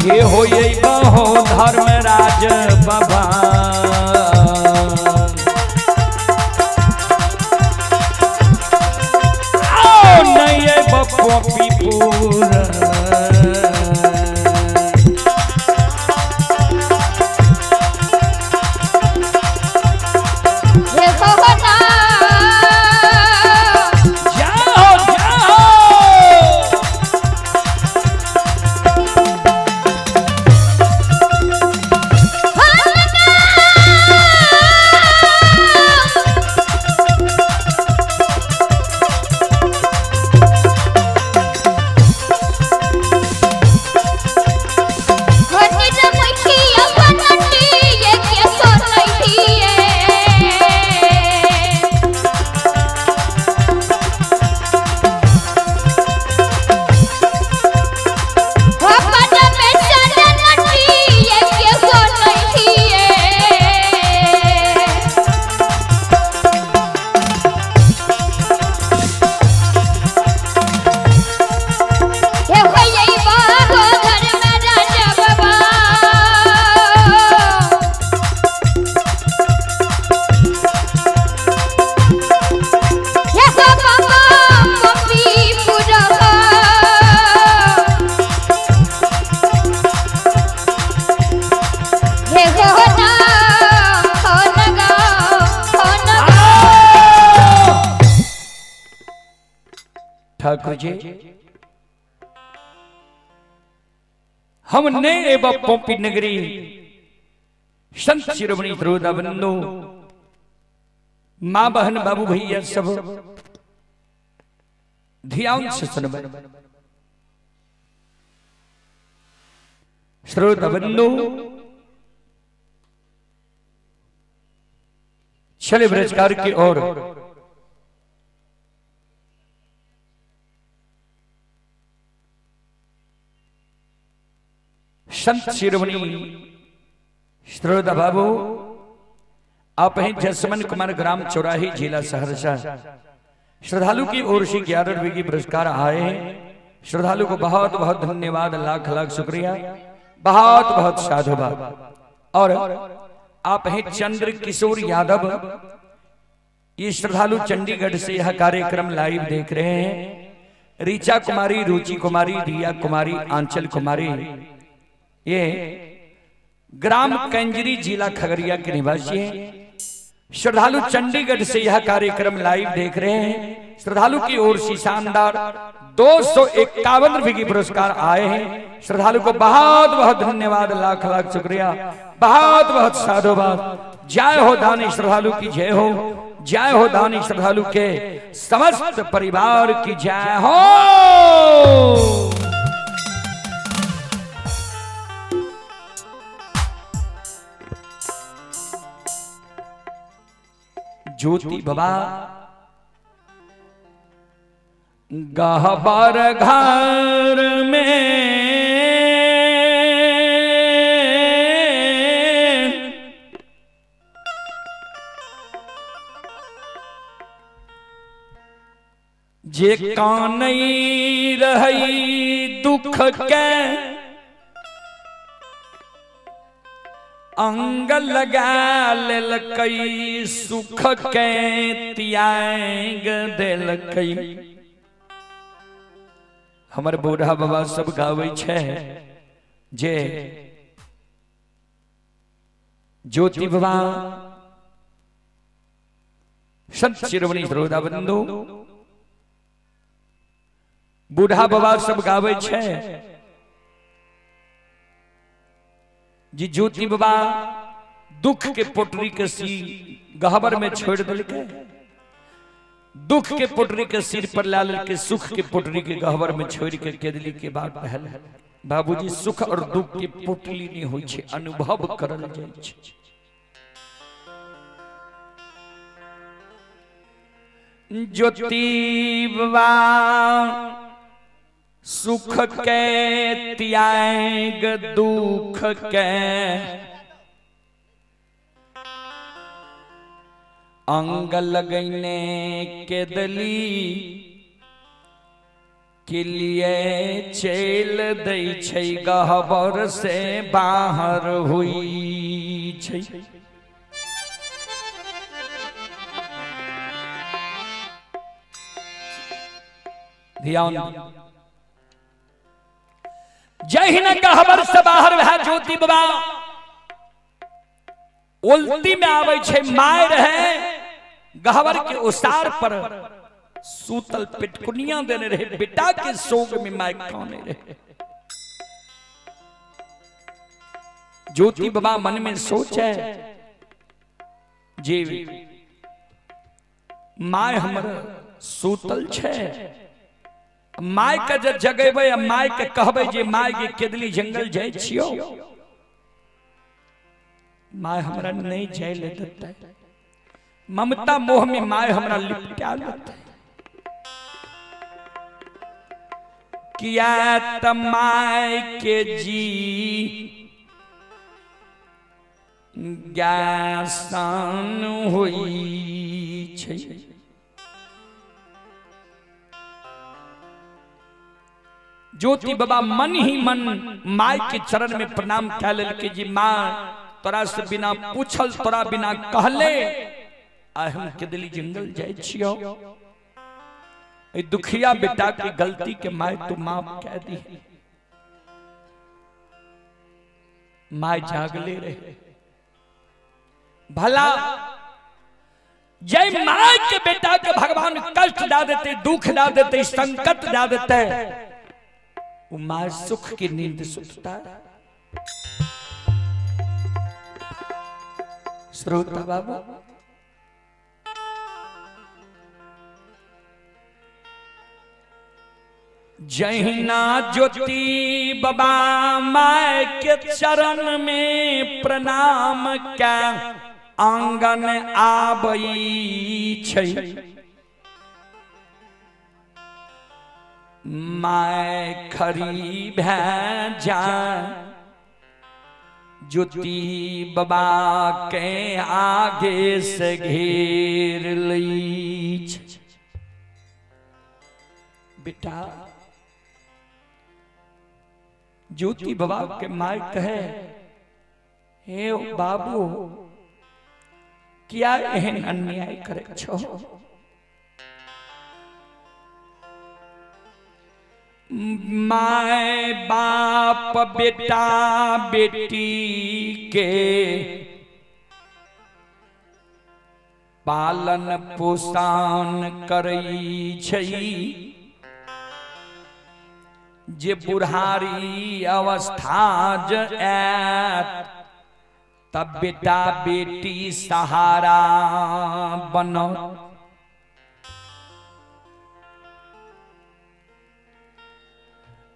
हे हो ये बहो धर्मराज बाबा, आओ नहीं बप्पो पीपुर। जाओ जाओ। Oh, ठाकुर जी हम ने एबा पोपी नगरी संत शिरोमणि श्रोता बंधु माँ बहन बाबू भैया सब ध्यान से सुनबे। श्रोता बंधु चले ब्रजकार की ओर। संत शिरोमणि श्रोता बाबू आप हैं जसमन कुमार ग्राम चौराही जिला सहरसा। श्रद्धालु की ओर से 11 रुपए की पुरस्कार आए हैं। श्रद्धालु को बहुत बहुत धन्यवाद, लाख लाख शुक्रिया, बहुत बहुत साधुवाद। और आप हैं चंद्र किशोर यादव, ये श्रद्धालु चंडीगढ़ से यह कार्यक्रम लाइव देख रहे हैं। ऋचा कुमारी, रुचि कुमारी, रिया कुमारी, आंचल कुमारी, ये ग्राम कंजरी जिला खगड़िया के निवासी हैं। श्रद्धालु चंडीगढ़ से यह कार्यक्रम लाइव देख रहे हैं। श्रद्धालु की ओर से शानदार 251 रुपए की पुरस्कार आए हैं। श्रद्धालु को बहुत बहुत धन्यवाद, लाख लाख शुक्रिया, बहुत बहुत साधुवाद। जय हो दानी श्रद्धालु की जय हो, जय हो दानी श्रद्धालु के समस्त परिवार की जय हो। ज्योति बाबा गहबर घर में जे कानई रही दुख के अंग लगा लेलकई सुख के त्याग देलकई। हमर बूढ़ा बाबा सब गावे छे जे ज्योति बाबा संत शिरोमणि श्रोता बंधु बूढ़ा बाबा सब गावे छे जी ज्योति बाबा दुख के पोटरी के सी गहबर में छोड़ दिलके, दुख के पोटरी के सिर पर ला लेके सुख के पोटरी के गहबर में छोड़ के केदली के बाद पहल बाबूजी सुख और दुख के पोटली नहीं होई छे, अनुभव करल जाय छे। ज्योति बाबा सुख के त्याग दुख के अंग लगने के दली के लिए चल दै छै गहबर से बाहर हुई छै। ध्यान जहिना गहबर से बाहर भए ज्योति बाबा उल्टी में आवे छे my रहे गहबर के उसार पर सूतल पिटकुनिया देने रहे, बेटा के शोक में my काने रहे। ज्योति बाबा मन में सोचे जे my हमर सूतल छे, my के जे जगेबै आ my के कहबै जे my के केदली जंगल जाय छियो, my हमरा नहीं जाय ले देतै, ममता मोह में my हमरा लिपटा लेतै। किया त my के जी ज्ञान होई छै। ज्योति बाबा मन ही मन my के चरण में प्रणाम कह लेलकै जी माँ तोरा से बिना पूछल तोरा बिना कहले आ हम केदली जंगल जाय छियो, ए दुखिया बेटा की गलती के my तू माफ कह दी। My जागले रहे भला जय माय के बेटा के भगवान कष्ट दा देते, दुख दा देते, संकट दा देते, वो माँ सुख की नींद सुतता है। श्रोता बाबू, जहिना ज्योति बाबा my के चरण में प्रणाम के आंगन आबई छै, my खरी भै जा ज्योति बाबा के आगे से घेर लई छै। बेटा ज्योति बाबा के my कहे, हे बाबू क्या एहन अन्याय करे छो? My बाप बेटा बेटी के पालन पोषण करई छै, जे बुढ़ारी अवस्था ज आयत तब बेटा बेटी सहारा बनो।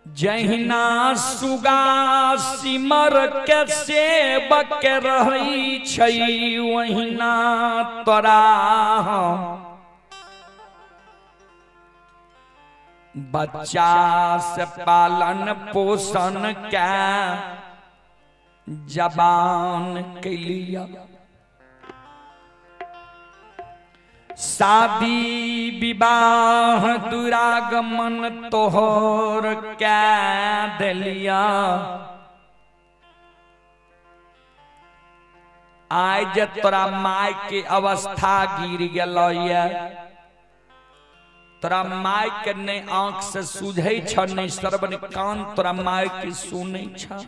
जहिना सुगा सिमर के सेवक रहै छै, वहिना तोरा बच्चा से पालन पोषण के जबान के लिया। शादी विवाह दुरागमन तोहर कै दिलिया, आइ जे तोरा my के अवस्था गिर गेल, तोरा my के नहीं आंख से सूझै छ, नहीं श्रवण कान तोरा my के सुनै छ।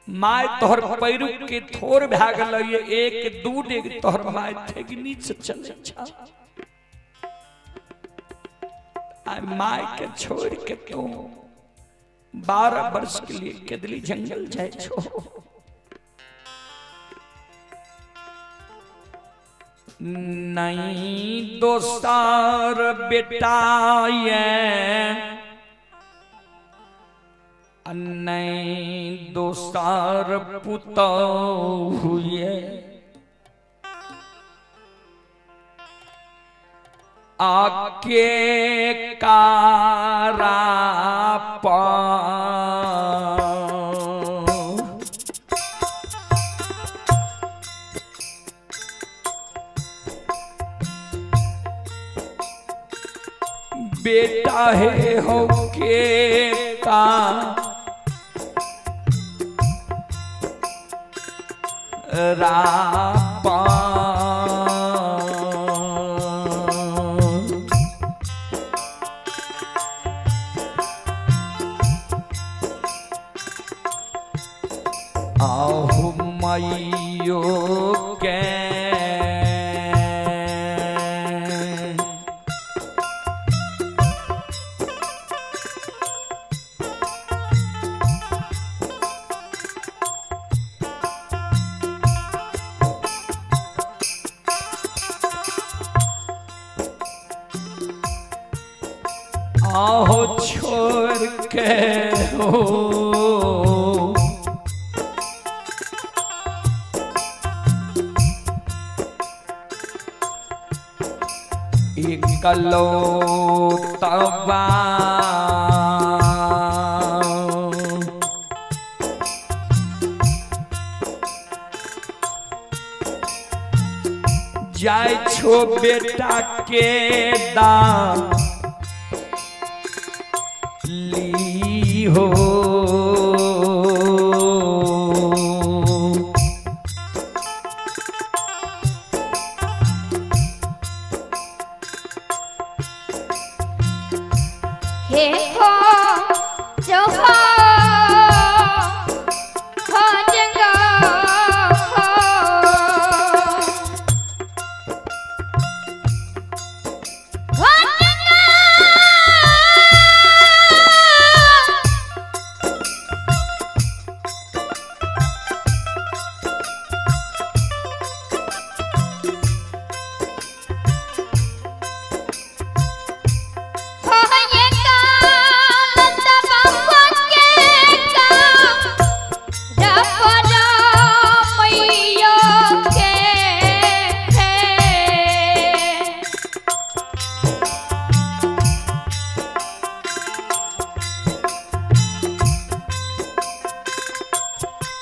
My तोहर पैरु के थोर भए गेल, एक दू डेग तोहर my ठेगनी से चलै छ। आइ my के छोड़ के तू 12 वर्ष के लिए केदली जंगल जाय छो। नहीं दोसर बेटा ये नहीं दोसर पुतोहु ये, आके कारा पा बेटा है हो के का रापा। आहु मैयो के आहो छोड़ के हो एकलो तबा जाय छो बेटा के दान ली हो। हे हो जो हो हो जंगा हो।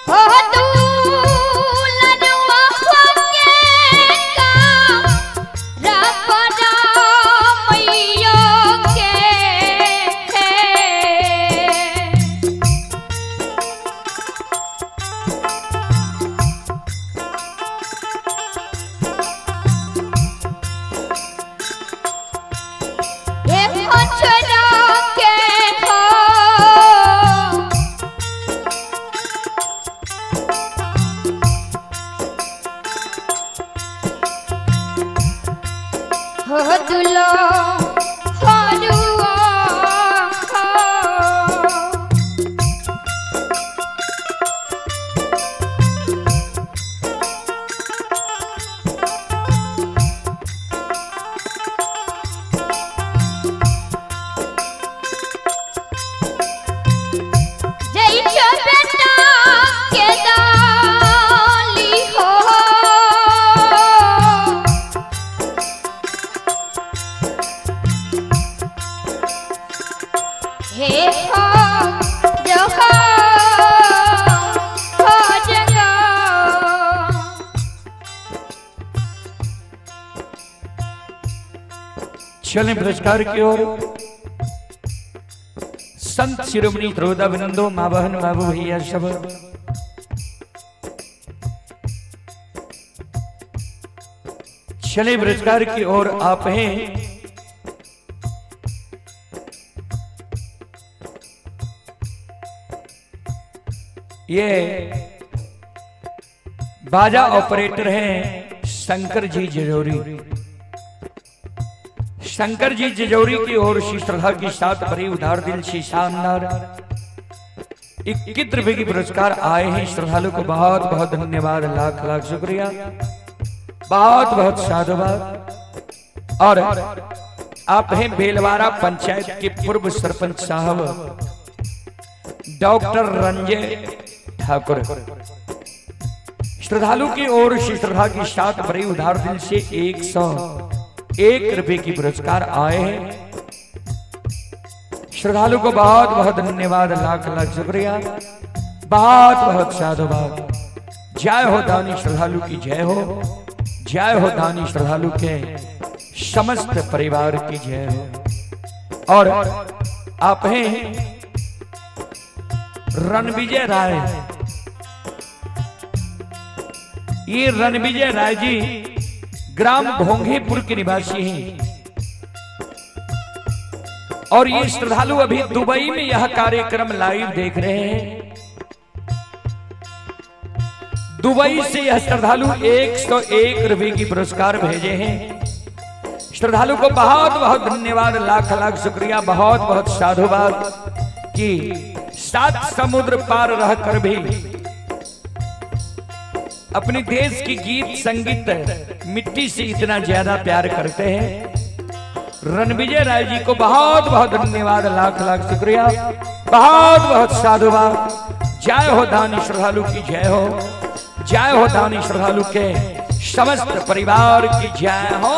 हो दुलरुआ के का रपरा मैयो के। हे छोरा के हो हो दुलो हरुआ हो। जय छो बेटा के डाली हो। हे हो जो हो जगो। चलें पुरस्कार की ओर। संत शिरोमणि त्रोदा विनंदो माँ बहन बाबू भैया सब चले पुरस्कार की ओर। आप हैं ये बाजा ऑपरेटर हैं शंकर जी जजौरी। शंकर जी जजौरी की ओर से श्रद्धा के साथ भरी उदार दिल से शानदार 21 रुपए की पुरस्कार आए हैं। श्रद्धालु को बहुत बहुत धन्यवाद, लाख लाख शुक्रिया, बहुत बहुत साधुवाद। और आप हैं बेलवारा पंचायत के पूर्व सरपंच साहब डॉक्टर रंजय ठाकुर। श्रद्धालु की ओर से श्रद्धा के साथ भरी उदार दिल से 101 रुपए की पुरस्कार आए हैं। श्रद्धालु को बहुत बहुत धन्यवाद, लाख लाख शुक्रिया, बहुत बहुत साधुवाद। जय हो दानी श्रद्धालु की जय हो, जय हो दानी श्रद्धालु के समस्त परिवार की जय हो। और आप हैं रणविजय राय। ये रणविजय राय जी ग्राम घोंघीपुर के निवासी हैं और ये श्रद्धालु अभी दुबई में यह कार्यक्रम लाइव देख रहे हैं। दुबई से यह श्रद्धालु 101 रुपए की पुरस्कार भेजे हैं। श्रद्धालु को बहुत बहुत धन्यवाद, लाख लाख शुक्रिया, बहुत बहुत साधुवाद कि सात समुद्र पार रहकर भी अपने देश की गीत संगीत मिट्टी से इतना ज्यादा प्यार करते हैं। रणविजय राय जी को बहुत बहुत धन्यवाद, लाख लाख शुक्रिया, बहुत बहुत साधुवाद। जय हो दानी श्रद्धालु की जय हो, जय हो दानी श्रद्धालु के समस्त परिवार की जय हो।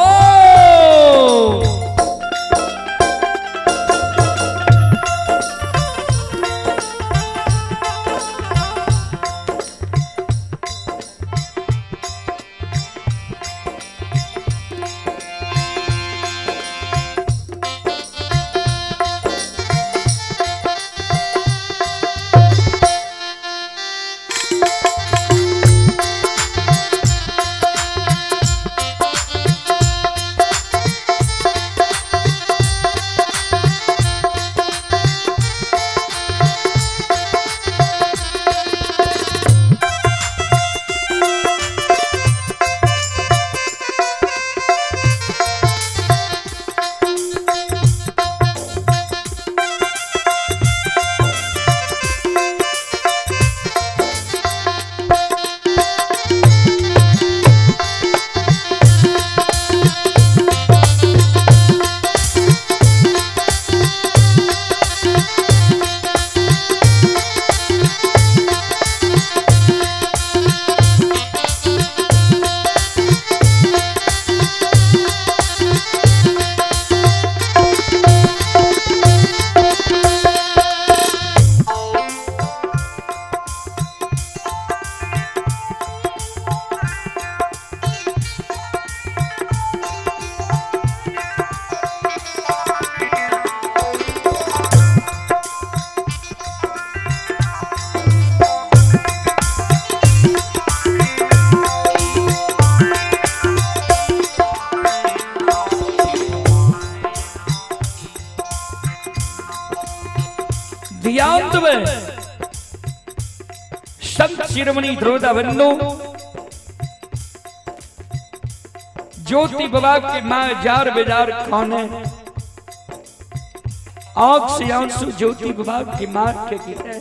में संत शिरोमणि ध्रुवदा बंधु ज्योति बाबा के मां जार बेजार खाने, आंख से आंसू ज्योति बाबा के मां के गिरे।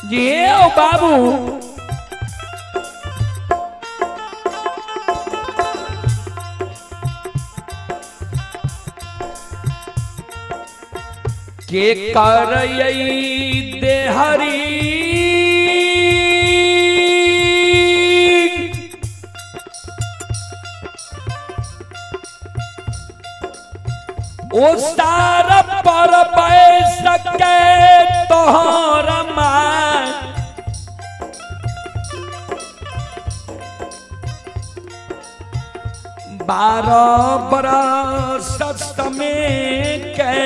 जी ओ बाबू, के करई देहरी ओ सारा पर सके तोहर मां, 12 बरस समय के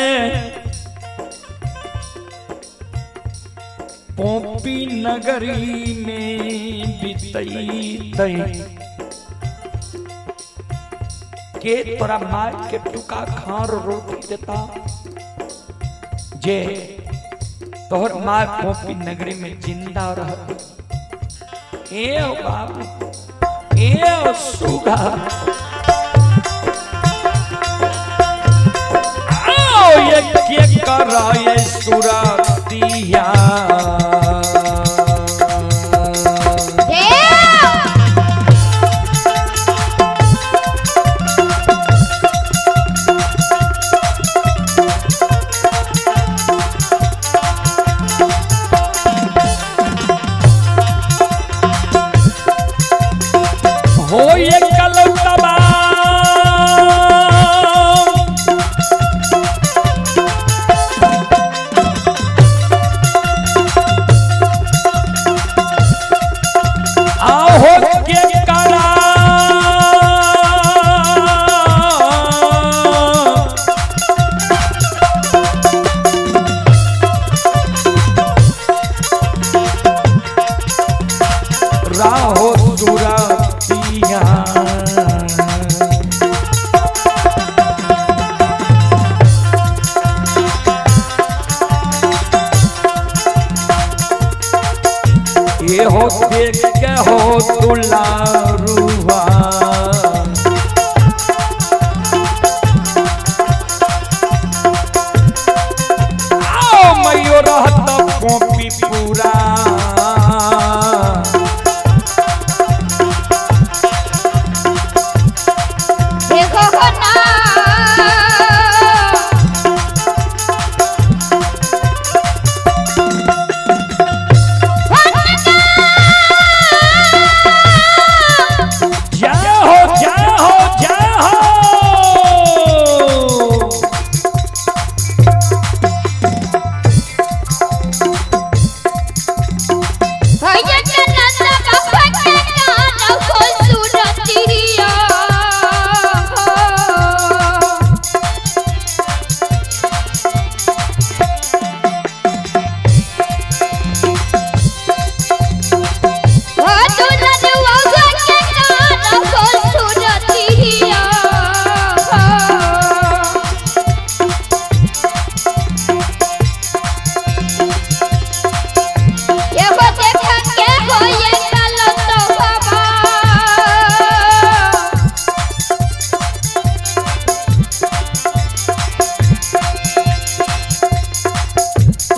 पोपी नगरी में बितई के तोरा मार के टुका खार रोटी देता, जे तोहर मार पोपी नगरी में जिंदा रह। ए ओ बाबू, ए ओ सुगा, आओ ये के कराए सुरतिया। हो ये कलौतबा आहो के करा राहो सुरतिया। ये हो देख के हो दुलारुआ, आओ मैयो रहत कॉपी पूरा। देखो हो ना, जय हो जय हो जय हो। भैया के नंदा बाबा के गाना हो सुरतिया हो। ओ दुल्हन बाबा के गाना हो सुरतिया हो। ये हो देखा के हो ये कालो तो बाबा।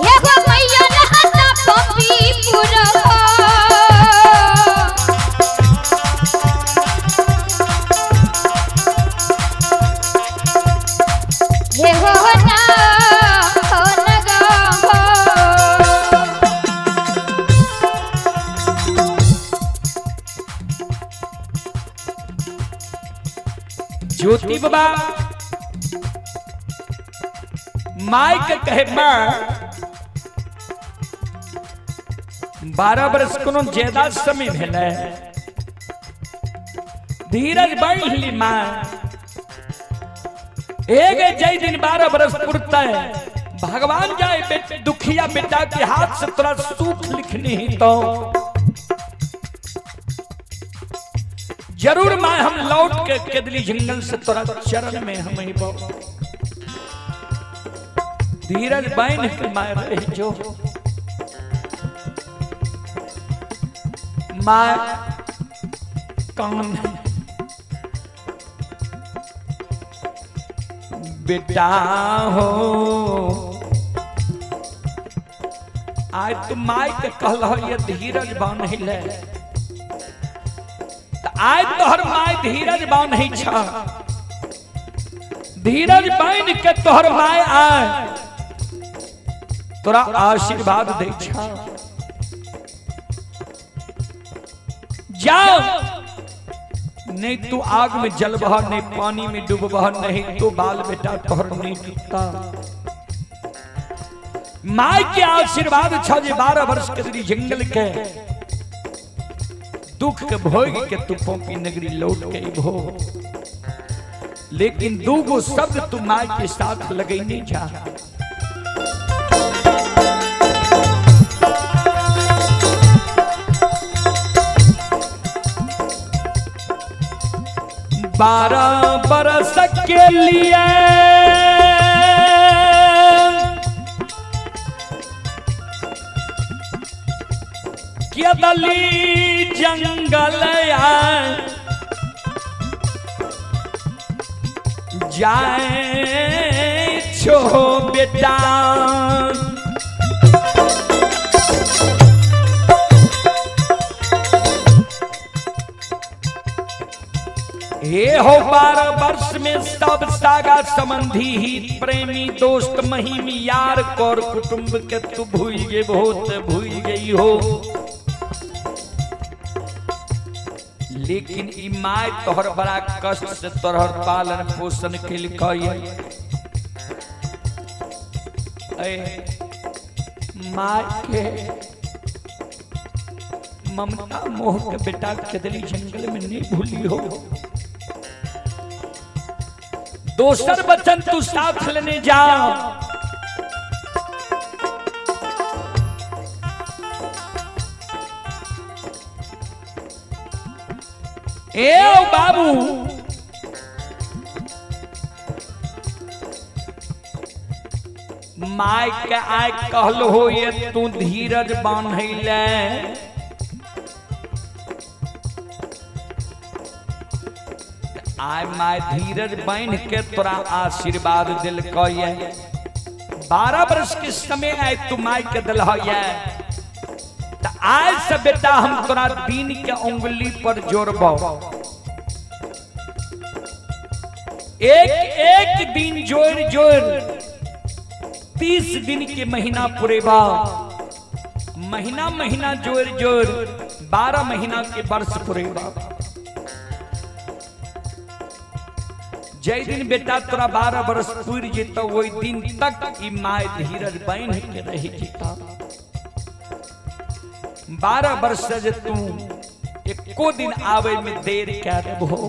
ये हो मैया रहता पपी पुर हो। ये हो ना हो नगा हो। ज्योति बाबा माई के कहे मां 12 बरस कोनो ज्यादा समय भेलै, धीरज बढ़ ली मां। एक जय दिन 12 बरस पुरते भगवान जाए दुखिया बेटा के हाथ से तोरा सुख लिखनी ही तो। जरूर माय हम लौट के केदली जंगल से तोरा चरण में हम अइबो। धीरज बांध के माय रह जो। माय कौन बेटा हो, आज तू माय के कहल ये धीरज बांधले, आज तोहर my धीरज बांधै छ। धीरज बांध के तोहर my आय तोरा आशीर्वाद दै छ। जाओ, नहीं तू आग में जलबह, नहीं पानी में डूबबह, नहीं तो बाल बेटा तोहर नहीं टूटता। My के आशीर्वाद छ जे 12 वर्ष के जंगल के दुख के भोग के तू पोपी नगरी लौट के अबहो, लेकिन दूगो शब्द तू my के साथ लगैने जा। बारह बरस के लिए केदली जंगल जाए छो बेटा। हे हो 12 वर्ष में सब सागा संबंधी ही प्रेमी दोस्त महिम यार कौर कुटुंब के तू भूल गए, बहुत भूल गई हो। लेकिन ई my तोहर बड़ा कष्ट से तोहर पालन पोषण केलकै। My के ममता मोह के बेटा केदली जंगल में नहीं भूली हो। दोसर बचन तू साथ लेने जा। ए बाबू, my के आय कहल हो ये तू धीरज बांधैले, आय my धीरज बांध के तोरा आशीर्वाद दिलकै। 12 वर्ष के समय आय तू my के दिलह, आज से बेटा हम तोरा दिन के उंगली पर जोड़बो। एक एक दिन जोड़ जोड़ 30 दिन के महीना पुरेबा, महीना महीना जोड़ जोड़ 12 महीना के वर्ष पुरेबा। जय दिन बेटा तोरा 12 वर्ष पुर जेता, वही दिन तक ई my धीरज बांध के रही जेता। 12 वर्ष जे तू एको दिन आवे में देर कै देबहो,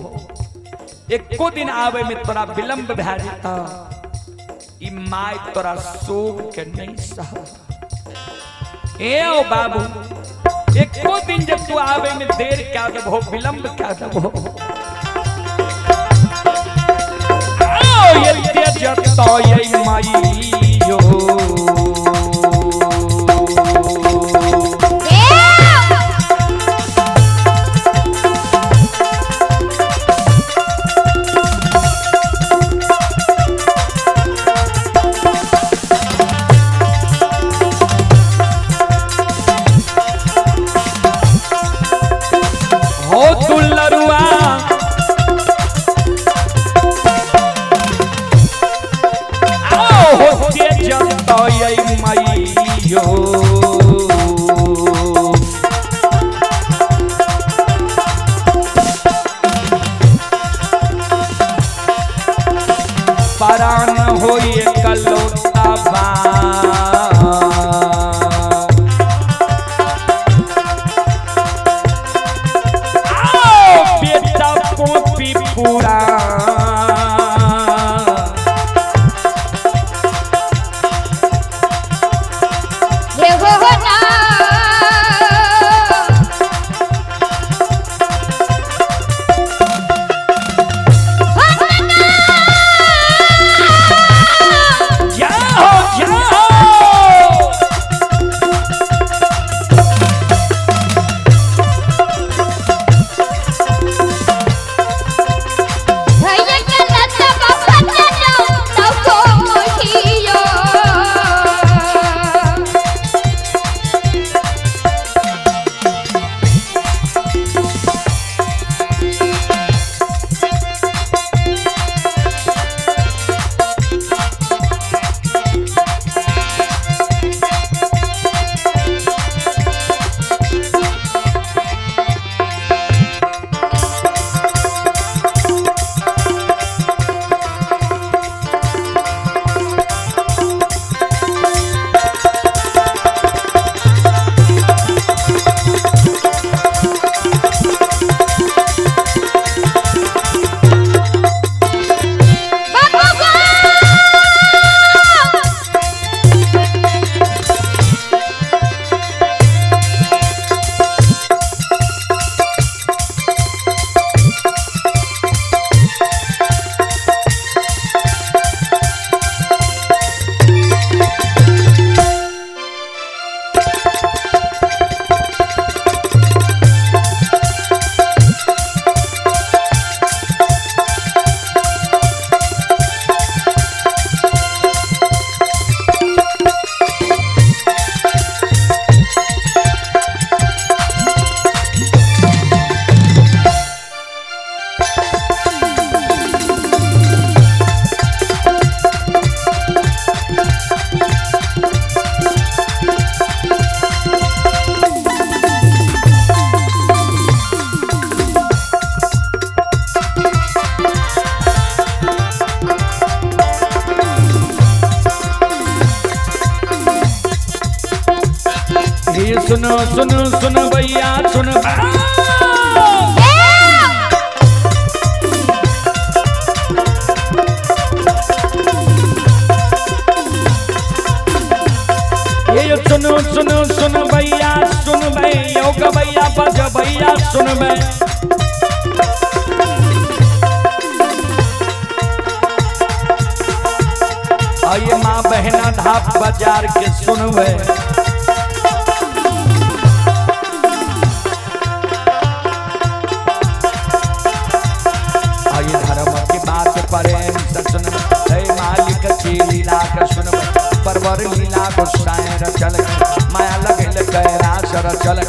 एको दिन आवे में तोरा विलंब भए जेता, ई my तोरा शोक के नहीं सह। ए ओ बाबू, एको दिन जब तू आवे में देर कै देबहो, विलंब कै देबहो, ये जतो ये माई यो। हो दुलरुआ होते जतय मैयो। परान होए कलोता बा, आओ बेटा पोपी पूरा। सुनो सुनो सुनो भैया सुनो। ये सुनो सुनो सुनो भैया सुन भैया भैया बज भैया सुन भै। आइए माँ बहना ढाप बाजार के सुनवे। आइए धर्म की बात प्रेम से सुनवे, हे मालिक की लीला के सुनवे, परवर लीला गोसाई रचल, माया लगल कैलाश रचल।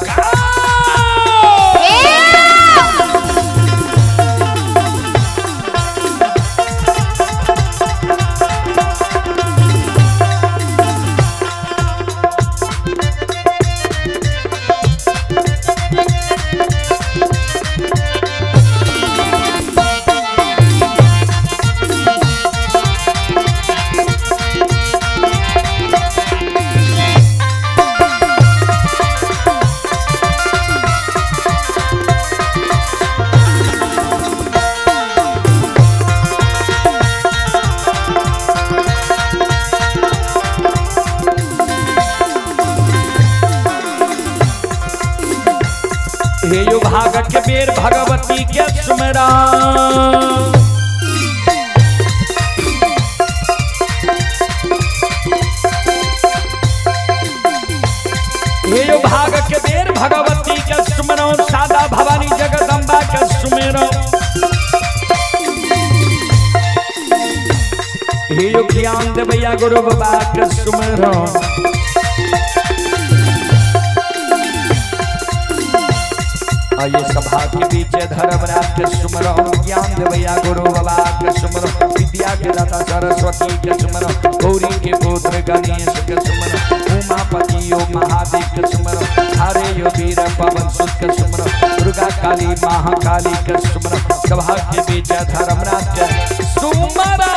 हे यो भाग के बेर भगवती के सुमरा, हे यो भाग के बेर भगवती के सुमरो, सादा भवानी जगदम्बा के सुमेरो। हे यो ज्ञान देवैया गुरु बाबा के सुमरो। ये सभा के बीच धर्मराज के सुमरो, ज्ञान देवैया गुरु बाबा के सुमरो, विद्या के दाता सरस्वती के सुमरो, गौरी के पुत्र गणेश के सुमरो, उमापति यो महादेव के सुमरो, हरे यो वीर पवन सुत के सुमरो, दुर्गा काली महाकाली के सुमरो। सभा के बीच धर्मराज के सुमरो।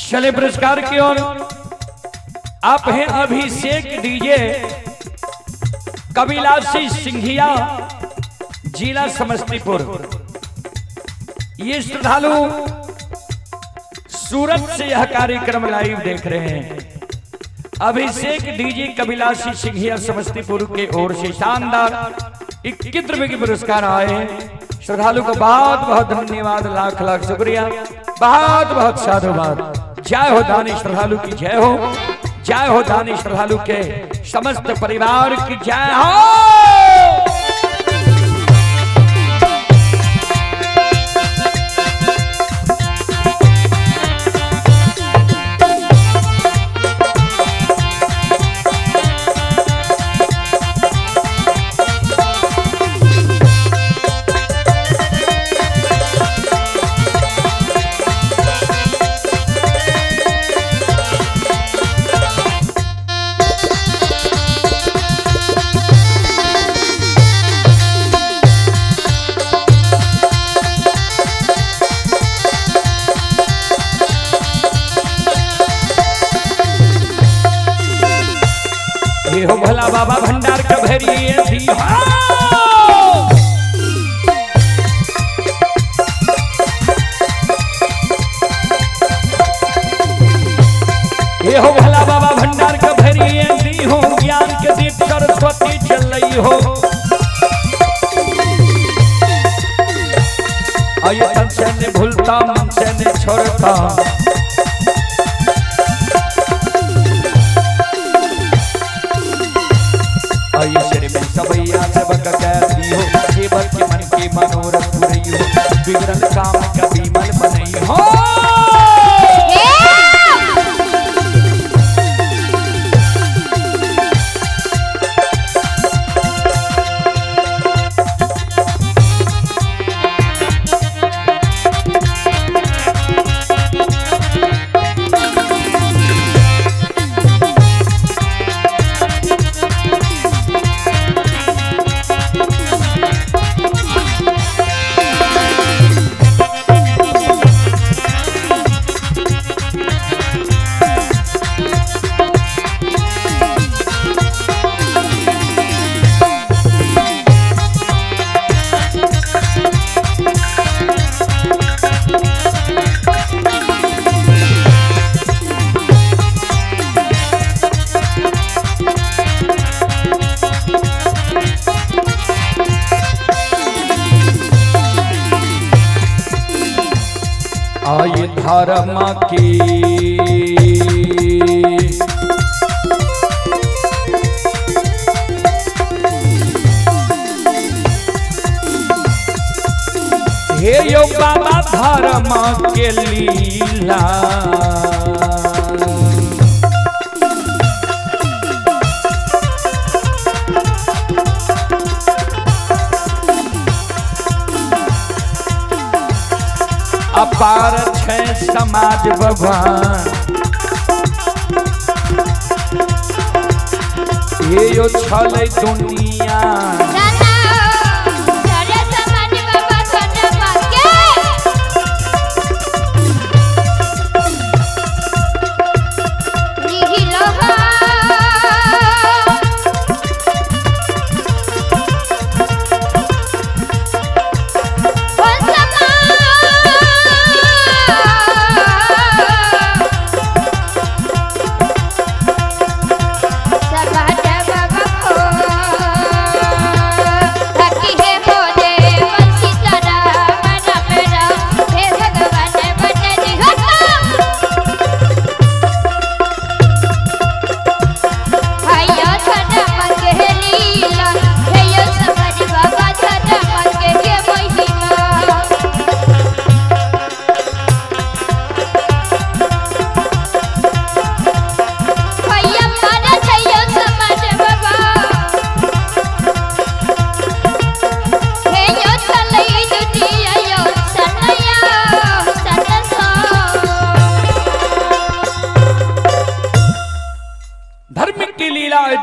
चले पुरस्कार की ओर। आप हैं अभिषेक डीजे कबिलासी सिंघिया, जिला समस्तीपुर। ये श्रद्धालु सूरत से यह कार्यक्रम लाइव देख रहे हैं। अभिषेक डीजे कबिलासी सिंघिया समस्तीपुर के ओर से शानदार 21 रुपए के पुरस्कार आए हैं। श्रद्धालु को बहुत बहुत धन्यवाद, लाख लाख शुक्रिया, बहुत बहुत साधुवाद। जय हो दानी श्रद्धालु की जय हो, जय हो दानी श्रद्धालु के समस्त परिवार की जय हो। आये तन से ने भूलता मन से ने छोड़ता। आये सिर में सबैया सबक कहती हो, सेवक के मन के मनोरथ पुरई हो, बिगड़ल काम कभी मल बनई हो। आये धर्म की हे यो बाबा धर्म के लीला, अपार छै समाज भगवान, ये यो छलै दुनिया।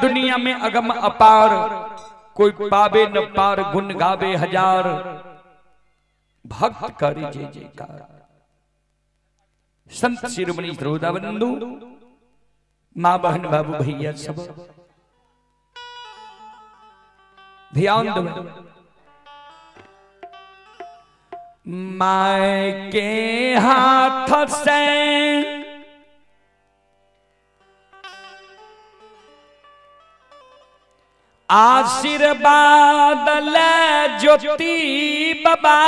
दुनिया में अगम अपार, कोई पावे न पार, गुण गावे हजार, भक्त करे जय जयकार। संत शिरोमणि श्रोता बंधु, माँ बहन बाबू भैया सब ध्यान दो। My के हाथ से आशीर्वाद ले ज्योति बाबा,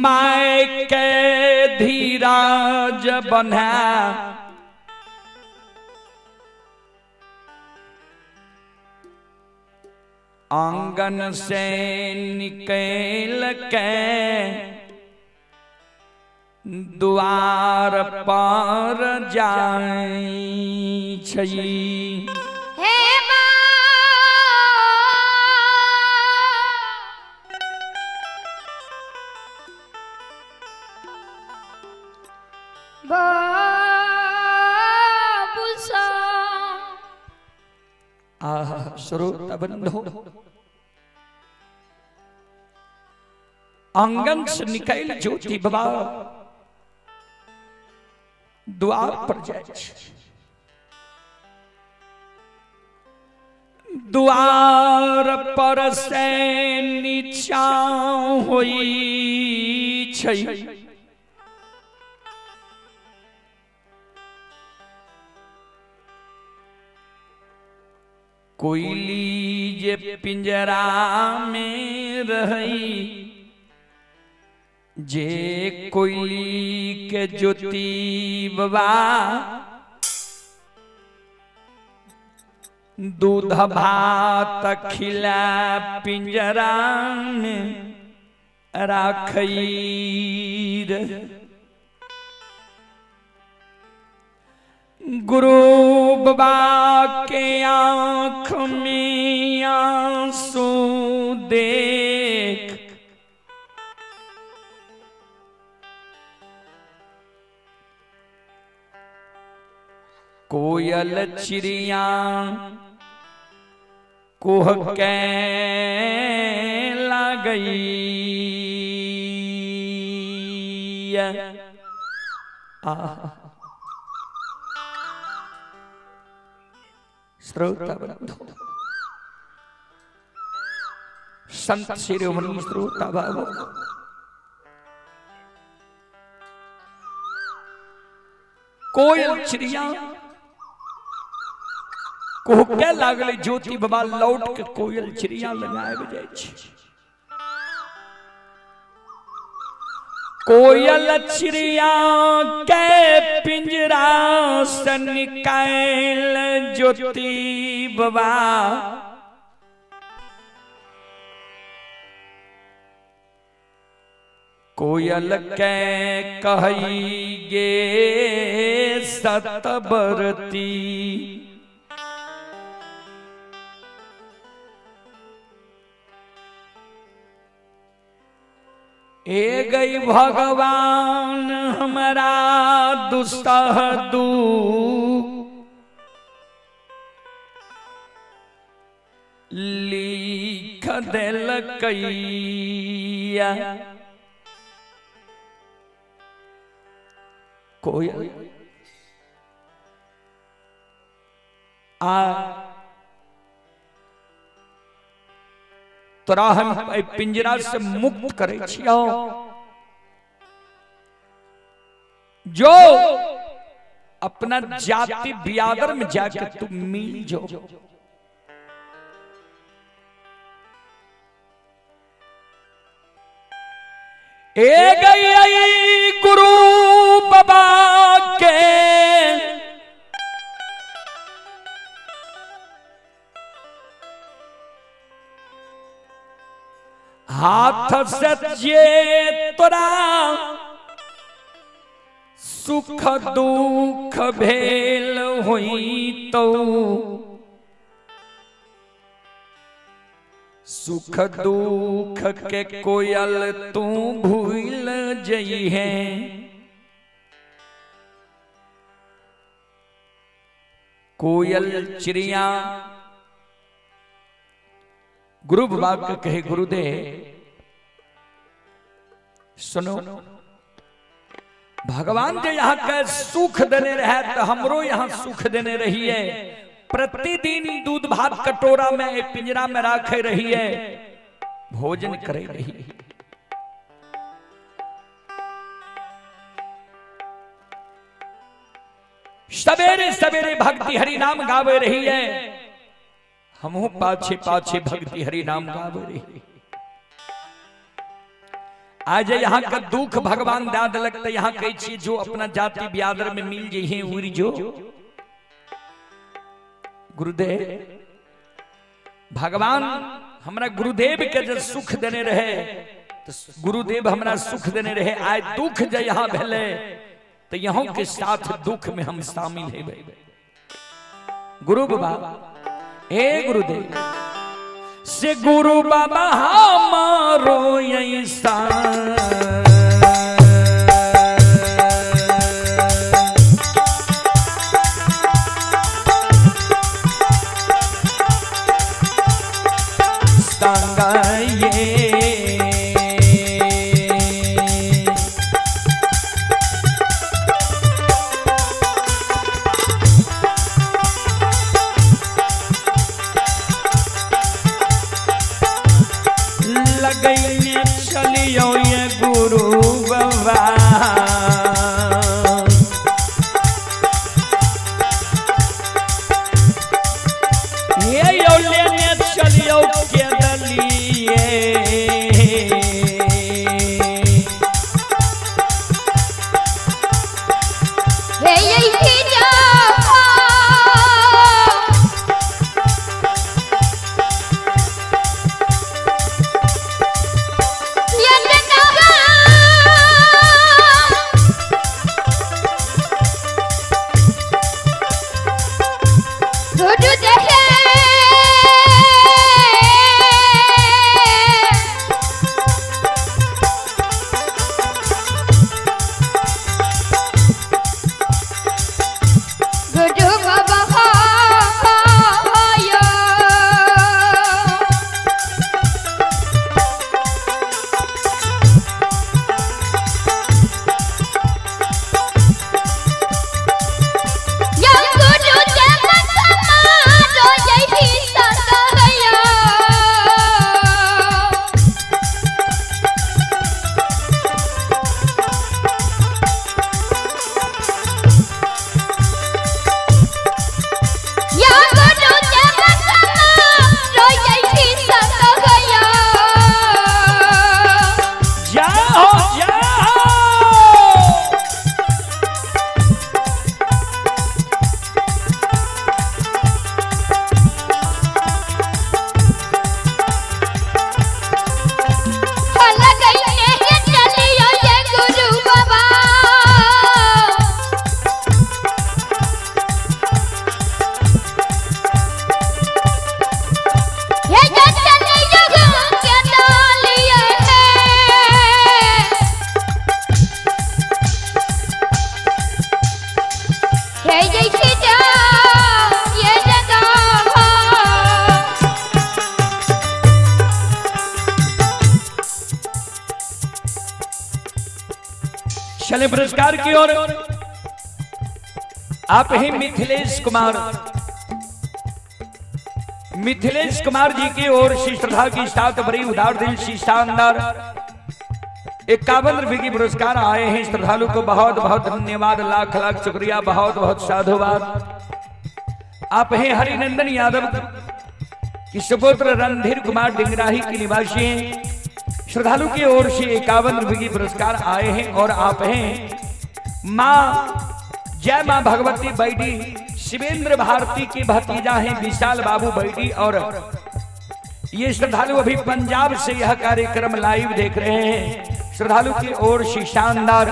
my के धीराज बना, आंगन से निकल के द्वार पर जाई छई। श्रोता बंधु, आंगन से निकल ज्योति बाबा द्वार पर जाए। द्वार पर से नीचा होई छै। कोयली जे पिंजरा में रही, जे कोयली के ज्योति बाबा दूध भात खिला पिंजरा में राखई। गुरु बाबा के आंख में आंसू देख कोयल चिड़िया कुह के लागई। श्रोता बंधु, संत शिरोमणि श्रोता बाबू, कोयल चिड़िया कुहके लागले, ज्योति बाबा लौट के कोयल चिड़िया लगाए जाइ छै। कोयल चिड़िया के पिंजरा से निकाल ज्योति बाबा कोयल के कही गे सतबरती। ए गई भगवान हमारा दुस्सह दुख लिख देलकैया। कोयल आ तोरा हम पिंजरा से मुक्त करे छियौ, जो अपना जाति बियादर में जाके तू मिल जो। ए गई गुरु बाबा के हाथ से जे तोरा सुख दुख भेल हुई तो सुख दुख के कोयल तू भूल जइहे। कोयल चिड़िया गुरु बाबा के कहे, गुरुदेव सुनो, भगवान जो यहाँ के सुख देने रहे तो हमरो यहाँ सुख देने रही है। प्रतिदिन दूध भात कटोरा में पिंजरा में राखे रही है, भोजन करे रही है। सवेरे सवेरे भक्ति हरि नाम गावे रही है, हमहू पाछे पाछे भक्ति हरि नाम गावे रही। आज यहाँ का दुख भगवान दा दिलक तो यहाँ कही छी जो अपना जाति बियादर में मिल जइहे उरी जो। गुरुदेव भगवान हमरा गुरुदेव के जब सुख देने रहे तो गुरुदेव हमरा सुख देने रहे, आज दुख जे यहाँ भेले तो यहाँ के साथ दुख में हम शामिल हेबै। गुरु बाबा, हे गुरुदेव से गुरु बाबा हमारो ऐसा चलियो ये गुरु बाबा। ये यो लेने चलियो के दलिए। हे यही जाओ। ये जगह गुरु देहे। गुरु बाबा आयो। या गुरु देव समारो यही सतया। या गुरु देव समारो यही सतया। जाओ जाओ। लगई ने चलियो ये गुरु बाबा। ये जो चलियो के डालिए हे ये जा ये जगह। चले पुरस्कार की ओर। आप ही मिथिलेश कुमार, मिथिलेश कुमार जी की ओर से श्रद्धा की साथ भरी उदार दिल सी शानदार 51 रुपए की पुरस्कार आए हैं। श्रद्धालु को बहुत बहुत धन्यवाद, लाख लाख शुक्रिया, बहुत बहुत साधुवाद। आप हैं हरिनंदन यादव की सुपुत्र रणधीर कुमार डिंगराही के निवासी हैं। श्रद्धालु की ओर से 51 रुपए की पुरस्कार आए हैं। और आप हैं माँ जय माँ भगवती बैडी शिवेंद्र भारती के भतीजा हैं विशाल बाबू बैडी। और ये श्रद्धालु अभी पंजाब से यह कार्यक्रम लाइव देख रहे हैं। श्रद्धालु की ओर से शानदार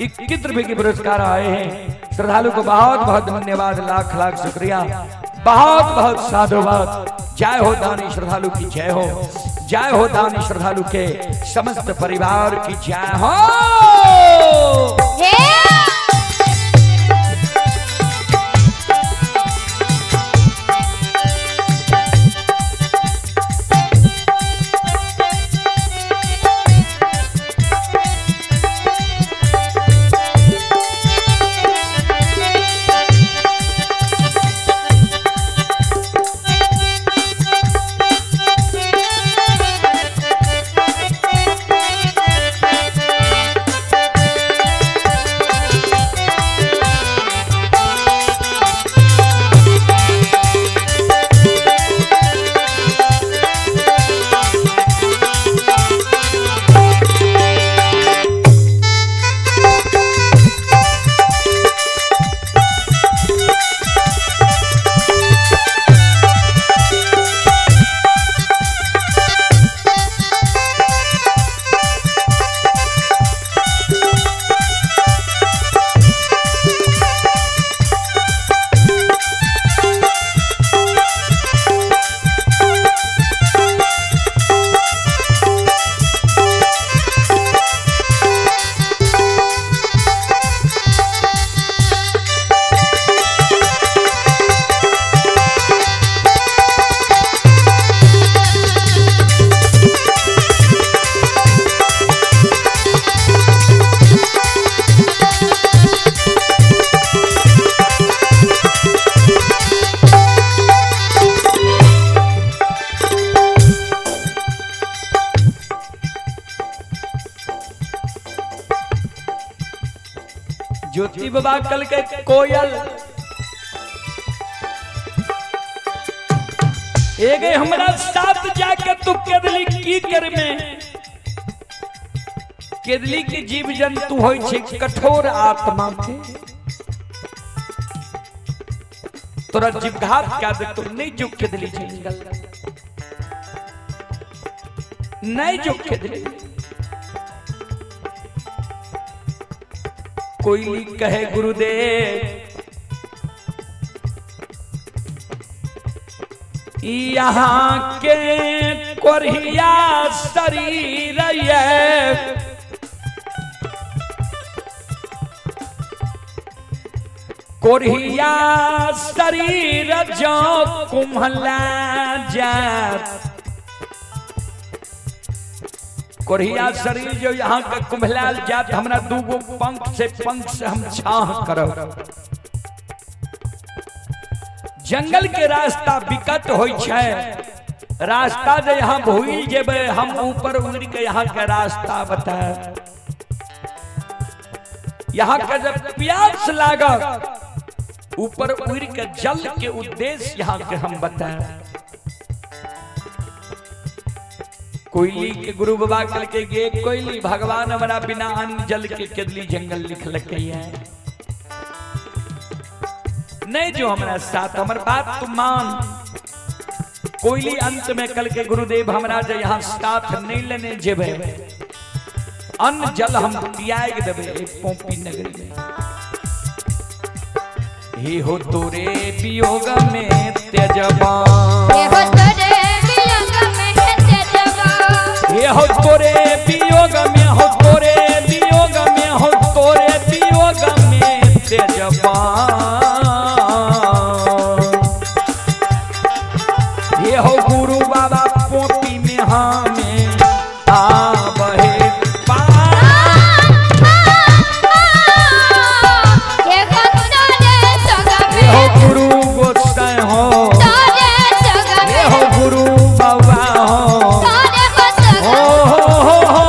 21 रुपए के पुरस्कार आए हैं। श्रद्धालु को बहुत बहुत धन्यवाद, लाख लाख शुक्रिया, बहुत बहुत साधुवाद। जय हो दानी श्रद्धालु की जय हो, जय हो दानी श्रद्धालु के समस्त परिवार की जय हो। हे बाबा कल के कोयल एगे हमरा साथ जाके तू केदली की कर में। केदली के जीव जंतु होय छै कठोर आत्मा के, तोरा जीवघात क्या दे तुम नहीं जो केदली जंगल नहीं जो केदली। कोयली कहे गुरुदेव यहाँ के कोरिया शरीर ये कोरिया शरीर जो कुम्हला जात। कोरिया शरीर जो यहाँ के कुम्हलाल जात, हमरा दूगो पंख से हम छाह करब। जंगल के रास्ता विकट होय छै, रास्ता जे यहाँ भूल जेबे हम ऊपर उड़ के यहाँ के रास्ता बताए। यहाँ के जब प्यास लागत ऊपर उड़ के जल के उद्देश्य यहाँ के हम बताए। कोयली के गुरु बाबा कल के गे कोयली भगवान हमारा बिना अन्न जल के केदली जंगल लिखलकै है, नहीं जो हमारा साथ हमर बात तू मान। कोयली अंत में कल के गुरुदेव हमरा जे यहाँ साथ नहीं लेने जेबे, अन्न जल हम त्याग देबे पोपी नगरी में। हे हो तोरे वियोग में त्यजबा, हे हो तोरे वियोग में त्यजबा, हे हो तोरे वियोग में, हो तोरे वियोग में, हो तोरे वियोग में त्यजबा। ये हो गुरु बाबा पोपी में हमें आबहे पार। ये हो गुरु गोसाई हो, ये हो गुरु बाबा हो, हो हो हो हो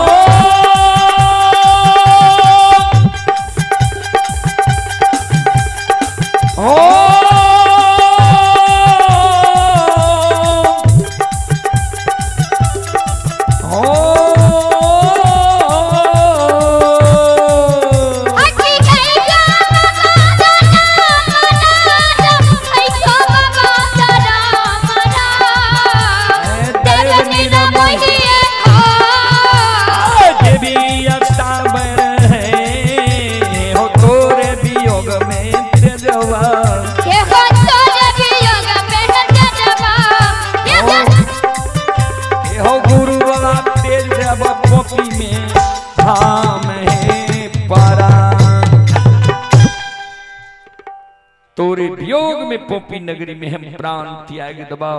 तोरे वियोग में पोपी नगरी में हम प्राण त्याग दबा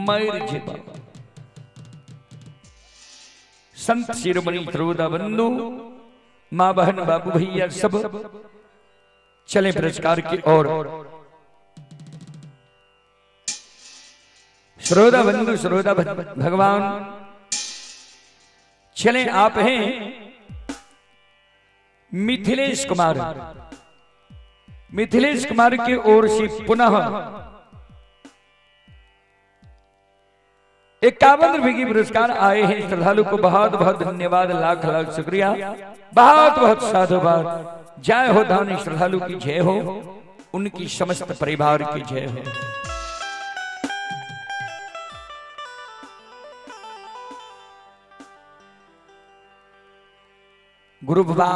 मर जेबा। संत शिरोमणि त्रोदा बंधु माँ बहन बाबू भैया सब चले पुरस्कार की ओर। श्रोता बंधु श्रोता भगवान चले आप हैं मिथिलेश कुमार। मिथिलेश कुमार की ओर से पुनः 51 रुपए की पुरस्कार आए हैं। श्रद्धालु को बहुत बहुत धन्यवाद, लाख लाख शुक्रिया, बहुत बहुत साधुवाद। जय हो दानी श्रद्धालु की जय हो, उनकी समस्त परिवार की जय हो। गुरु बाबा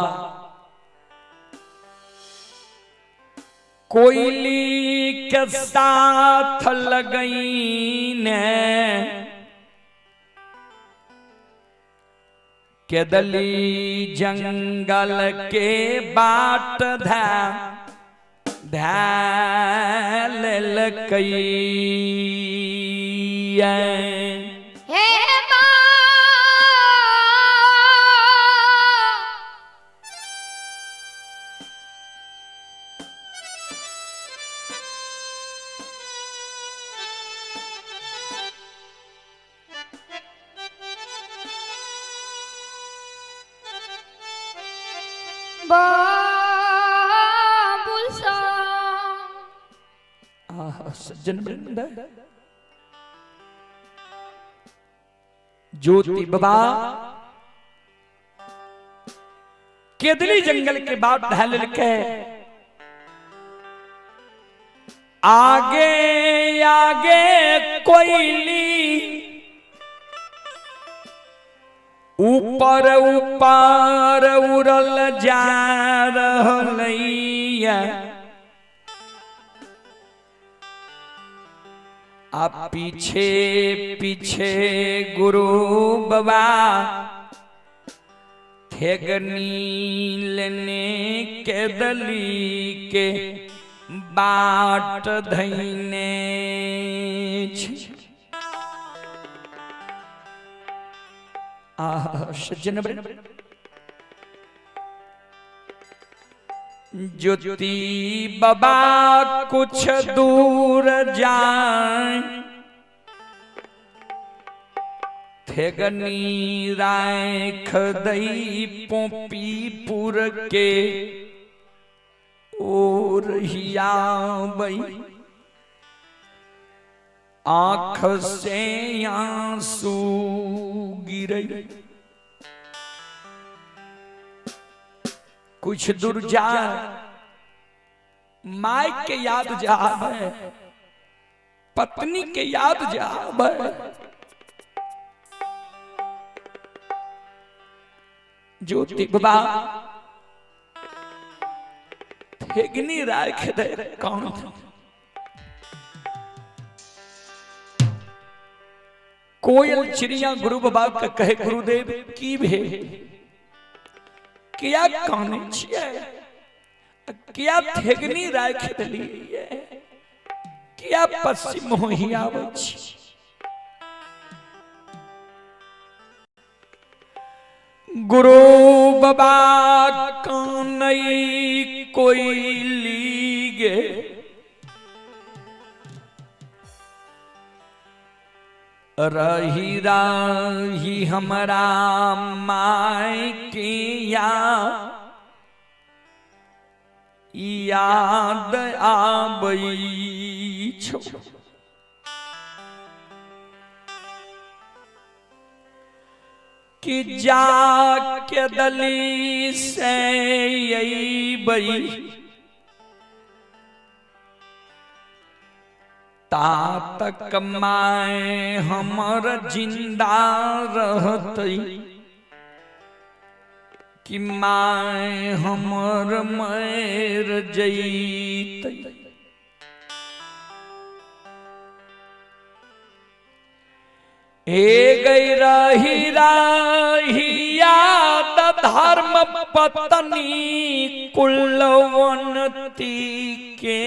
कोयली के साथ लगई ने केदली जंगल के बाट धा धा ललकई। Bye. सज्जन वृंद, ज्योति बाबा केदली जंगल के बाद ढाल के आगे आगे कोयली ऊपर ऊपर उड़ल जा रहलैया। आ पीछे पीछे गुरु बाबा थेगनी लेने के दली के बाट धैने। सज्जन ज्योति बाबा कुछ दूर जाए थेगनी राख दई पोपीपुर के ओर हियाबई। आँख से आंसू गिरई। कुछ दूर जा my के याद जावे, पत्नी के याद जावे। ज्योति बाबा थेगनी राख दे कौन कोयल चिड़िया गुरु बाबा के कहे गुरुदेव की भे किया कहने छियै, किया थेगनी राख देलियै, किया पश्चिम होही आबै छी। गुरु बाबा कानई कोयली गे रही राही हमरा my के याद आबै छौ। कि जाके दली से अइबै ता तक my हमर जिंदा रहतै, कि my हमर मर जैतै। हे गई रही रही याद धर्म पत्नी कुलवंती के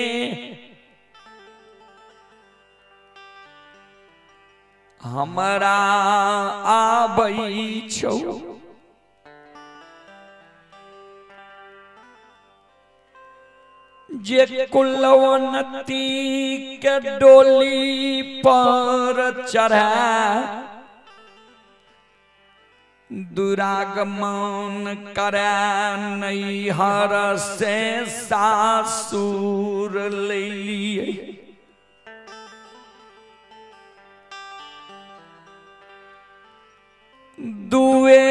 हमरा आबै छौ। जे कुलवंती के डोली पर चढ़ा दुरागमन करै नैहर से सासुर लेलियै। दुए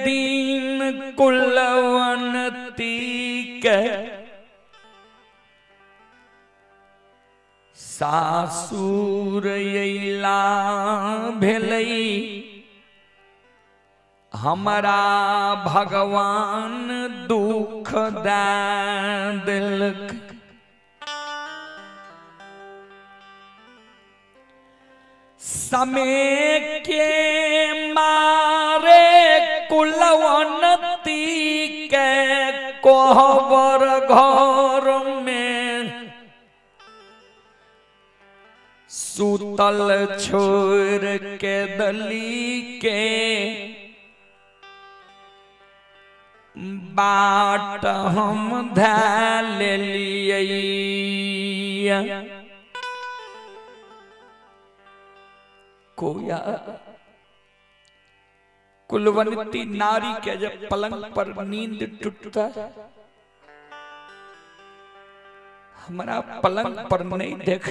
दिन कुलवंती के सासुर अइला भेलै, हमरा भगवान दुख दे देलक। समय के मारे कुलवंती के कोहबर घर में सुतल छोड़ के दली के बाट हम धै लेलियै। कोया कुलवंती नारी के जब पलंग पर नींद टूटता, हमरा पलंग पर नहीं देख,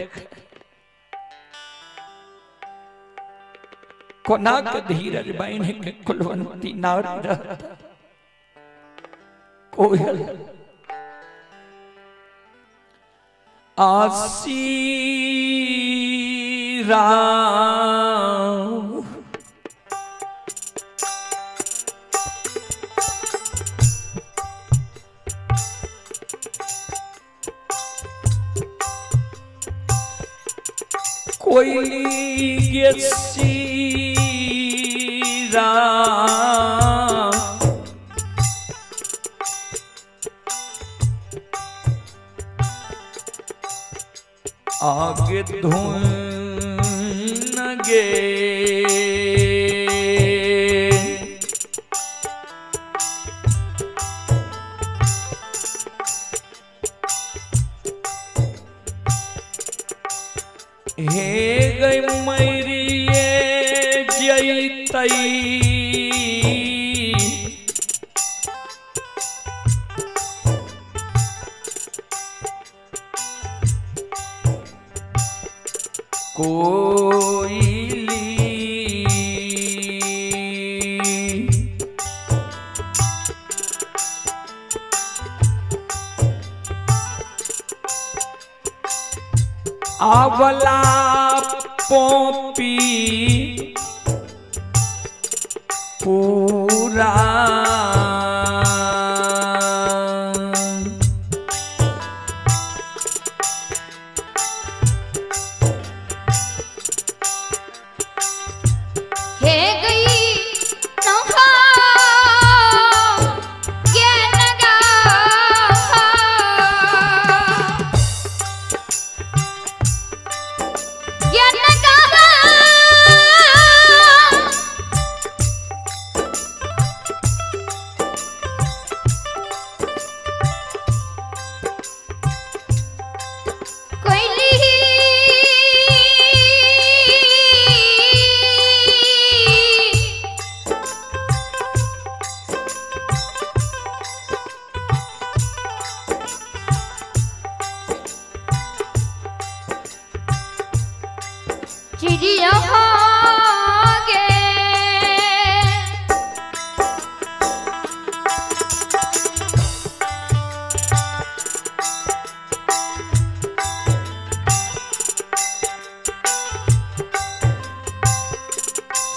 कोना के धीरज बहन के कुलवंती नारी रहता। कोयल आसी राम कोयली गे सी राम आगे धुन गे हे गई मैरिये जैतई कोयली। आवला पोपी पूरा हे गई नहा ज्ञान गा ज्ञान गा कोयली चिड़िया हो गे।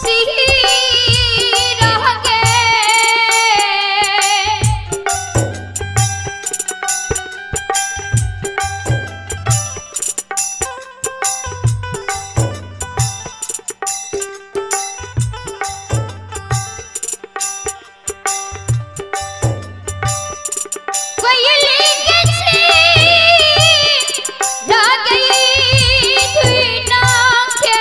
सिंह रह गे। कोयली गछी जा गई धुना के।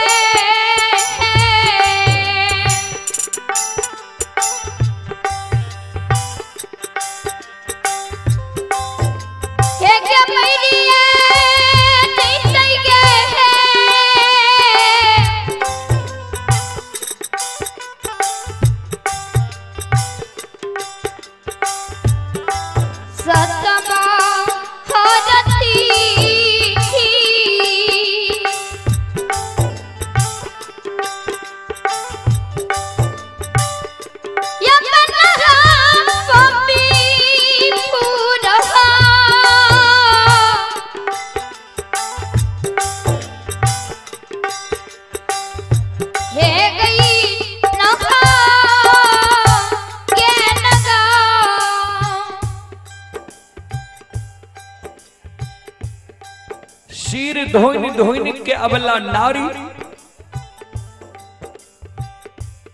हे गे मैरिया जैतै गे। सतमा हरती। यमनहा पपी पुरहा। हे गई नहा ज्ञान गा। सिर धोइन धोइन के अबला नारी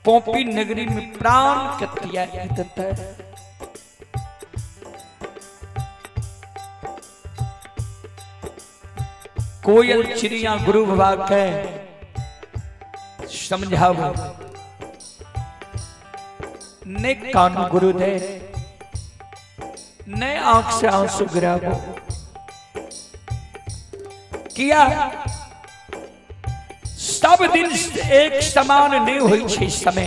पोपी नगरी में प्राण के त्याग देता है। कोयल चिड़िया गुरु बाबा के समझाओ ने कान गुरु दे ने आंख से आंसू गिरावो किया। सब दिन एक समान नहीं हुई छै समय।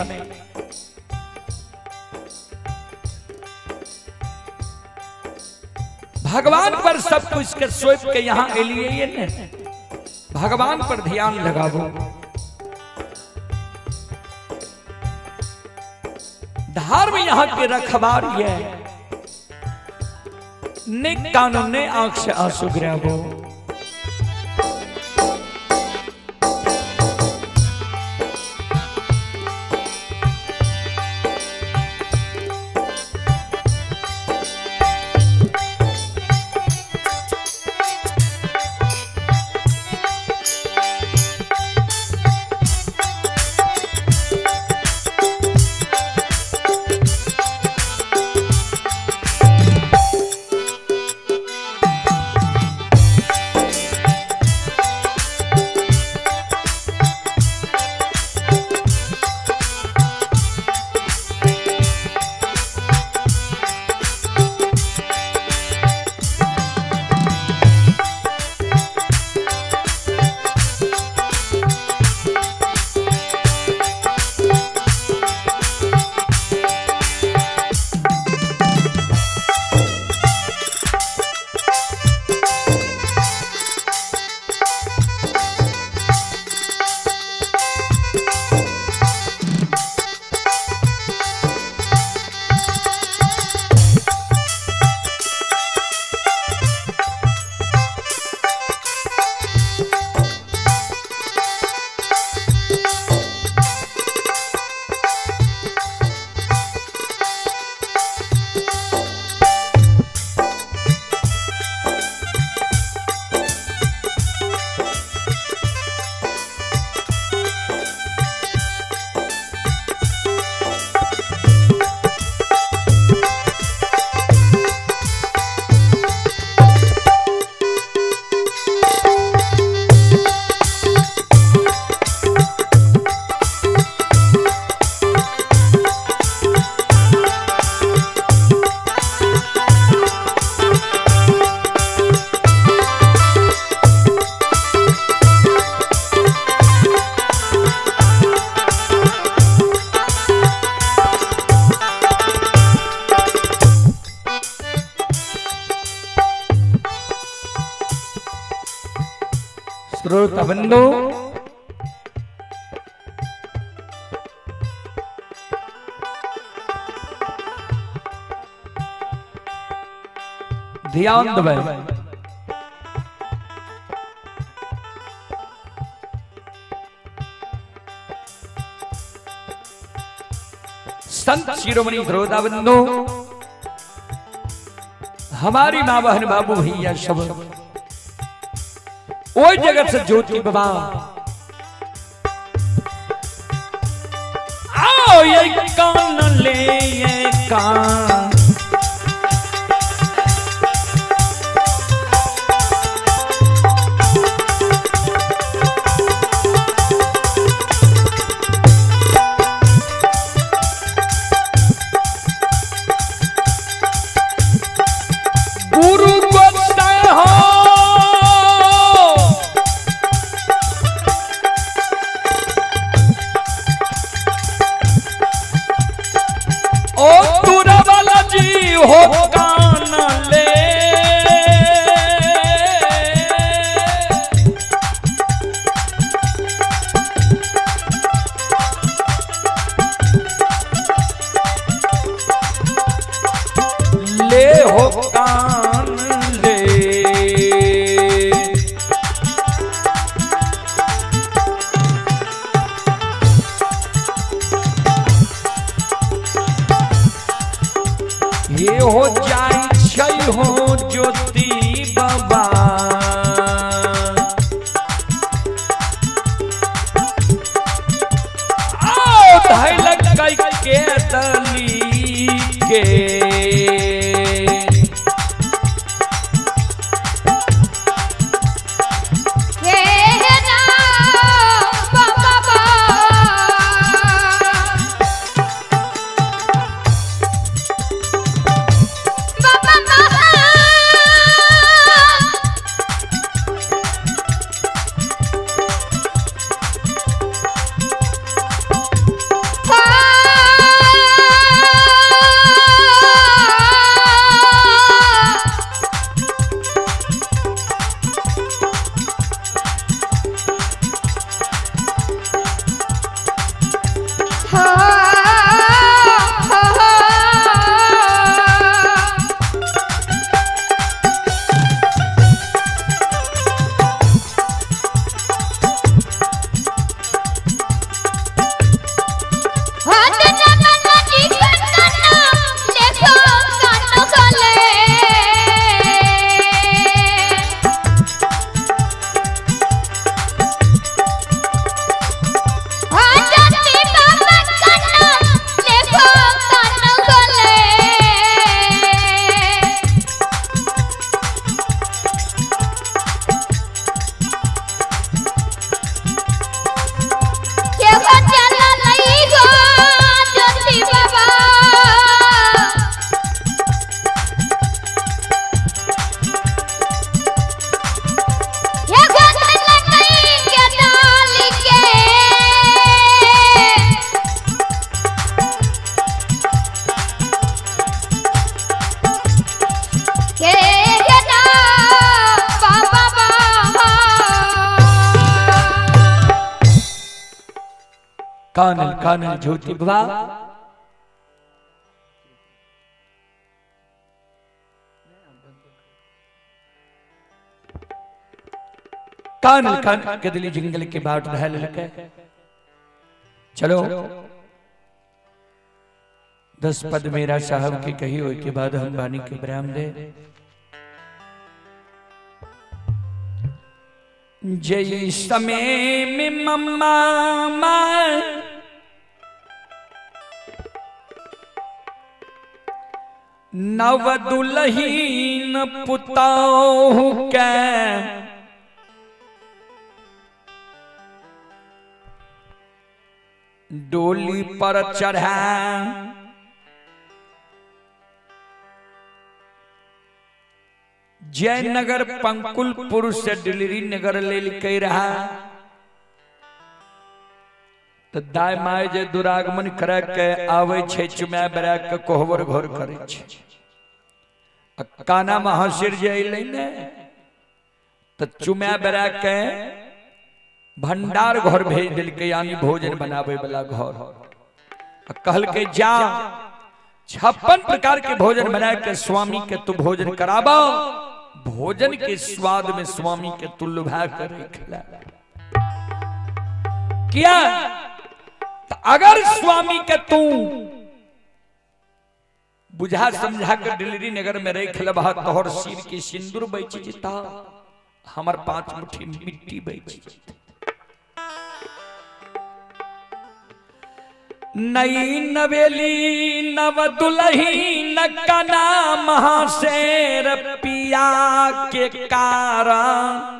भगवान पर सब कुछ के सौंप के यहाँ एलिए ने, भगवान पर ध्यान लगाबो। धर्म यहाँ के रखवार ये, ने कानून ने आंख से आंसू गिराबो। श्रोता बंधु, ध्यान देबै। संत शिरोमणि श्रोता बंधु, हमारी माँ बहन बाबू भैया सब ओई जगत से ज्योति बाबा आओ ये कान ले ये कान गुरु गोसाई हो ओ तुरा वाला हो हो। हाथ जमाना जी कंगना देखो कान खोले। हाजती बाबा काना देखो कान खोले। केहो चला नहीं गो ज्योति बाबा। ये गोद लकई के डाल के। के गदा बाबा बाबा। कानल कानल ज्योति बाबा। कानल कानल कदली जंगल के बाट रह ललके। चलो 10 पद मेरा साहब के कही होए के बाद हम बानी के विराम दे। जय समय में मम्मा माँ नव दुलहीन पुताहु के डोली पर चढ़ा जयनगर पंकुलपुर से डिलीवरी नगर लेल के रहा। तो दाय my जे दुरागमन करे के आवे छे चुमा बरा के कोहबर घर करे छे। आ काना महाशिर जे अइलै ने तो चुमा बरा के भंडार घर भेज देलकै, यानी भोजन बनावे वाला घर। आ कहलकै जा 56 प्रकार के भोजन बना के स्वामी के तू भोजन कराबा, भोजन के स्वाद में स्वामी के तू लुभा कर खिला। क्या तो अगर स्वामी के तू बुझा समझा कर डिलीवरी नगर में रख लबा तोहर सिर के सिंदूर बच जेता, हमर 5 मुट्ठी मिट्टी बच जेता। नई नवेली नव दुलही न कना महाशेर पिया के कारण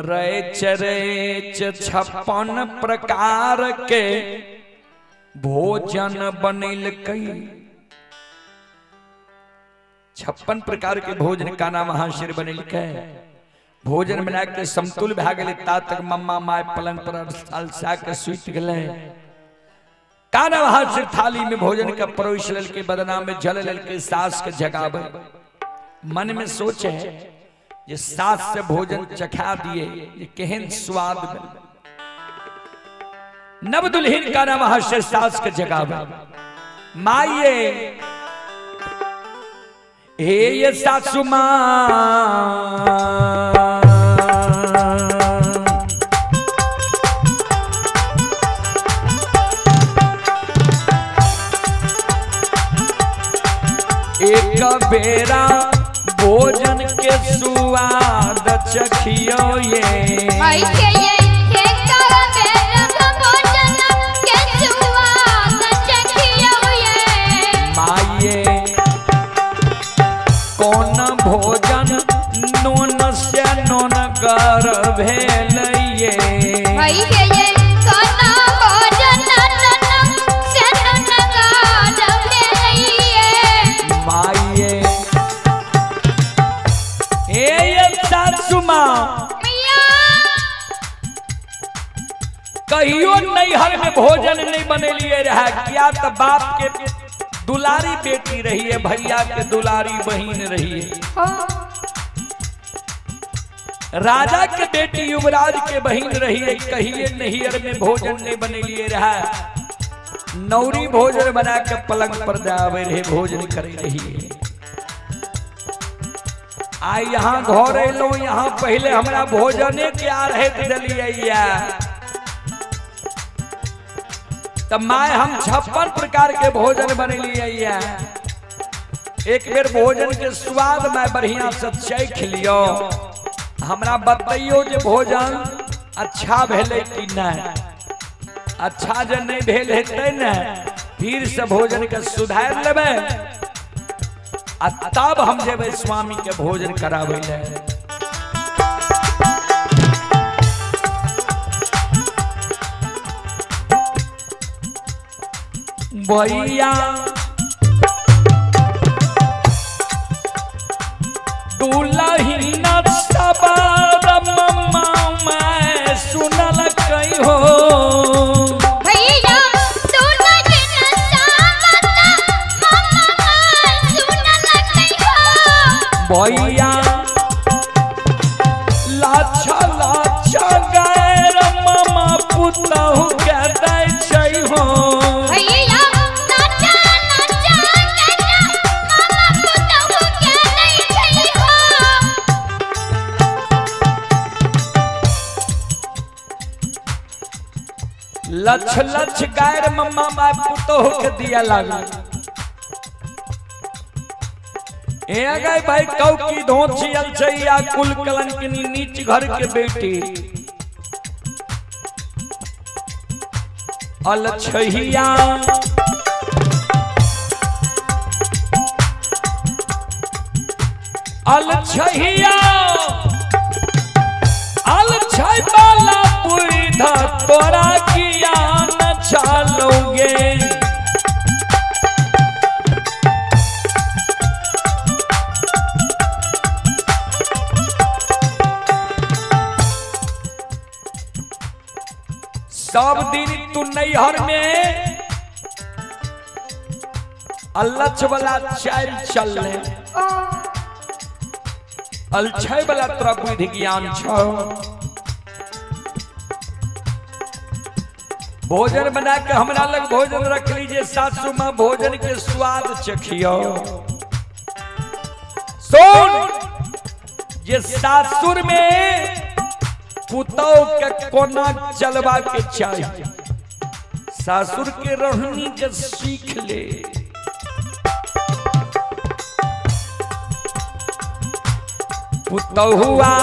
रैच रैच 56 प्रकार के भोजन बनैलकै। 56 प्रकार के भोजन काना महाशेर बनैलकै। भोजन बना के समतुल भए गेलै ता तक मम्मा my पलंग पर अलसा के सुति गेलै। काना महाशेर थाली में भोजन के परोस लेलकै, बदना में जल लेलकै, सास के जगाबै। मन में सोचे जे सास से भोजन चखा दिए ये केहन स्वाद मिले। नव दुल्हन काना महाशेर सास के जगाबै। माइये हे ये सासू माँ एक बेरा भोजन के स्वाद चखियो ये। माई के ये एक बेरा भोजन के स्वाद चखियो ये। माइये कौन भोजन नून से नून कर भेल ये। माई के ये कौन भोजन नून से नून कर भेल ये। माइये हे ये सासू माँ कहियो नैहर में भोजन नहीं बनेलिए रहा क्या तो बाप के दुलारी बेटी रही है, भैया के दुलारी बहन रही है। राजा के बेटी युवराज के बहिन रही, कहिए नैहर में भोजन नहीं बनेलिए रहा। नौरी भोजन बना के पलंग पर जावे रहे, भोजन करे रही। आई यहाँ घर एलो, यहाँ पहले हमरा भोजने के आ रहे दिलिए। तब my हम 56 प्रकार के भोजन बनेलिए। एक बेर भोजन के स्वाद मैं बढ़िया से चख लियो, हमरा बतैयो जे भोजन अच्छा भेलै कि नहीं। अच्छा जे नहीं भेल हेतै ने, फिर से भोजन के सुधार लेबै आ तब हम जेबै स्वामी के भोजन कराबै ले। भैया दुलहिन सबर मम्मा मैं सुनल कहो। भैया दुलहिन सबर मम्मा मैं सुनल कहो। भैया लाछा लाछा गैर ममा पुतहु के दै छै हो। भैया लाछा लाछा गैर ममा पुतहु के दै छै हो। लछ लछ गैर मम्मा my पुतहु के दिया लागल। ए गए भाई कौ की धोची अलचैया कुल कलंकिनी नीच घर के बेटी अलछहिया। अलछहिया अलछै वाला बुढ़ा तोरा किया न चालोगे। सब दिन तू नैहर में अलछ वाला चाल चल, अलछै वाला तोरा बुद्धि ज्ञान छौ। भोजन बना के हमरा लग भोजन रख लीजिए, सासू माँ भोजन के स्वाद चखियो। सुन, ये सासुर में पुतौ के कोना चलवा के चाहिए, सासुर के रहनी के सीख ले। पुतहुआ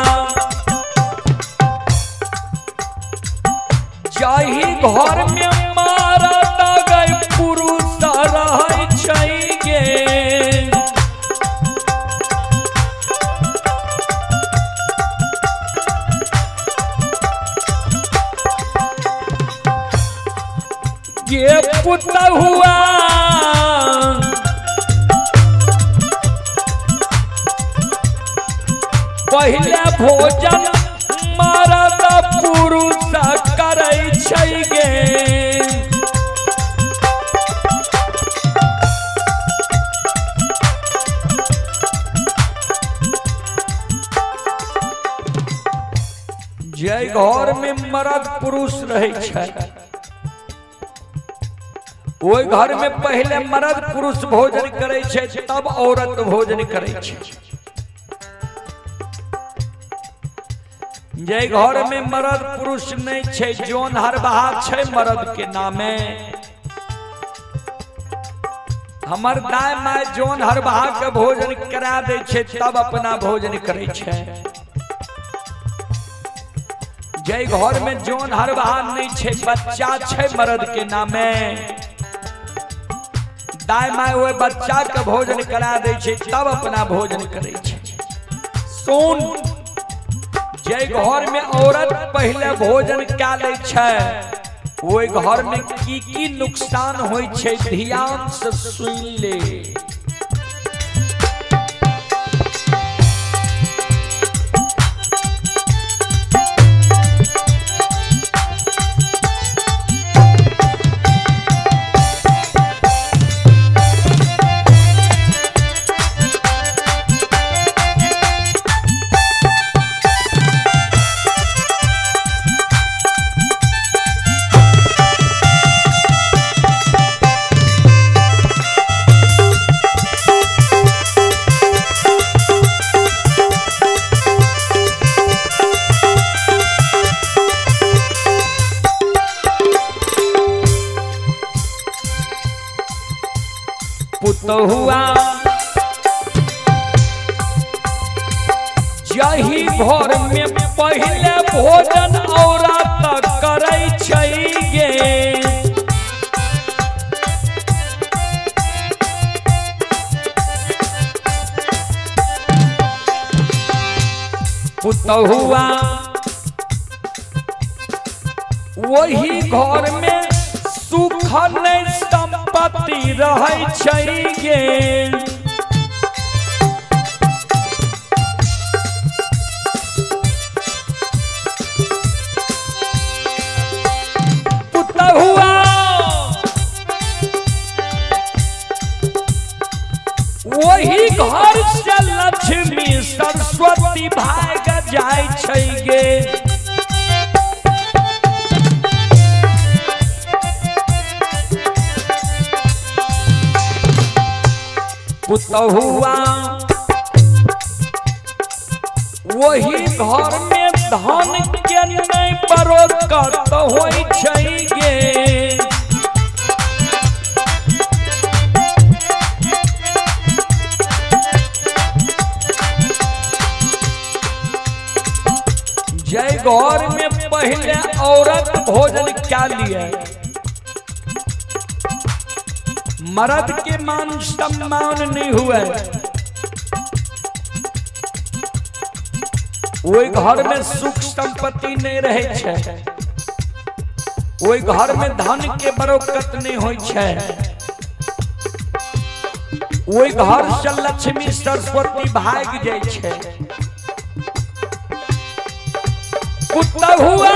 जाही घर में मारत गए पुरुष रहै छै गे। ये पुतहुआ पहले भोजन मरद पुरुष करै छै गे। जे घर में मरद पुरुष रहै छै ओहि घर में पहले मरद पुरुष भोजन करै छै, तब औरत भोजन करै छै। जे घर में मरद पुरुष नहीं छै, जोन हरबहा छै मरद के नामे। हमर दाय my zone हरबहा के भोजन करा दै छै, तब अपना भोजन करै छै। जे घर में जोन हरबहा नहीं छै, बच्चा छै मरद के नामे, दाय my ओहि बच्चा के भोजन करा दै छै, तब अपना भोजन करै छै। सुन, जे घर में औरत पहले भोजन कए लै छै, ओहि घर में की की नुकसान होइ छै, ध्यान से सुन ले। जाहि घर में पहिले भोजन औरत करै छै गे, पुतहुआ वही घर में सुख नहीं संपत्ति रहै छै गे। पुतहुआ वही घर से लक्ष्मी सरस्वती भाग जाय छै गे। पुतहुआ वही घर में धन के नहीं बरकत होइ छै गे। जय घर में पहले औरत भोजन क्या लिए, मर्द के मान सम्मान नहीं हुए, ओहि घर में सुख संपत्ति नहीं रहे छै, ओहि घर में धन के बरकत नहीं होइ छै, ओहि घर से लक्ष्मी सरस्वती भाग जाइ छै। पुतहुआ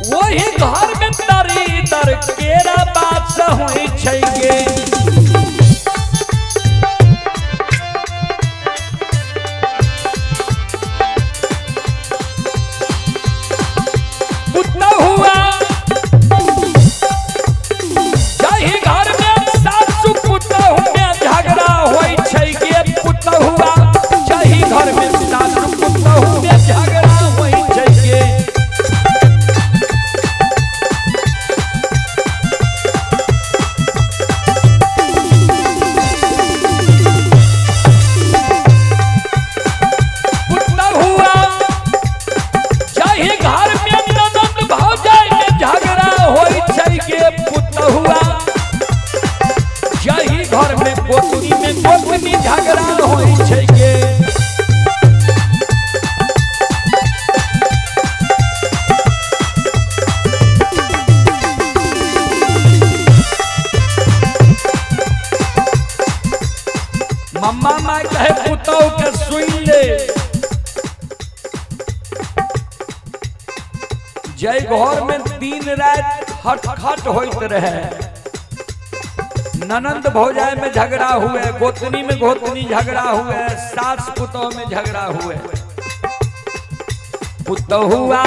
वही घर में दरिदर केरा बात होइ छै गे। पुतहुआ जाहि घर में सासु पुतहु में झगड़ा होइ छै गे। पुतहुआ जाहि घर में सासु पुतहु में झगड़ा होइ छै गे। पुतहुआ जाहि घर में ननद भौजाई में झगड़ा होइ छै गे। पुतहुआ जाहि घर में गोतनी में गोतनी झगड़ा होइ छै गे। मम्मा माय कहे पुतहु के सुन ले, जय घर में दिन रात खटखट होइत रहे, ननंद भौजाई में झगड़ा हुए, गोतनी में गोतनी झगड़ा हुए, सास पुतहु में झगड़ा हुए। पुतहुआ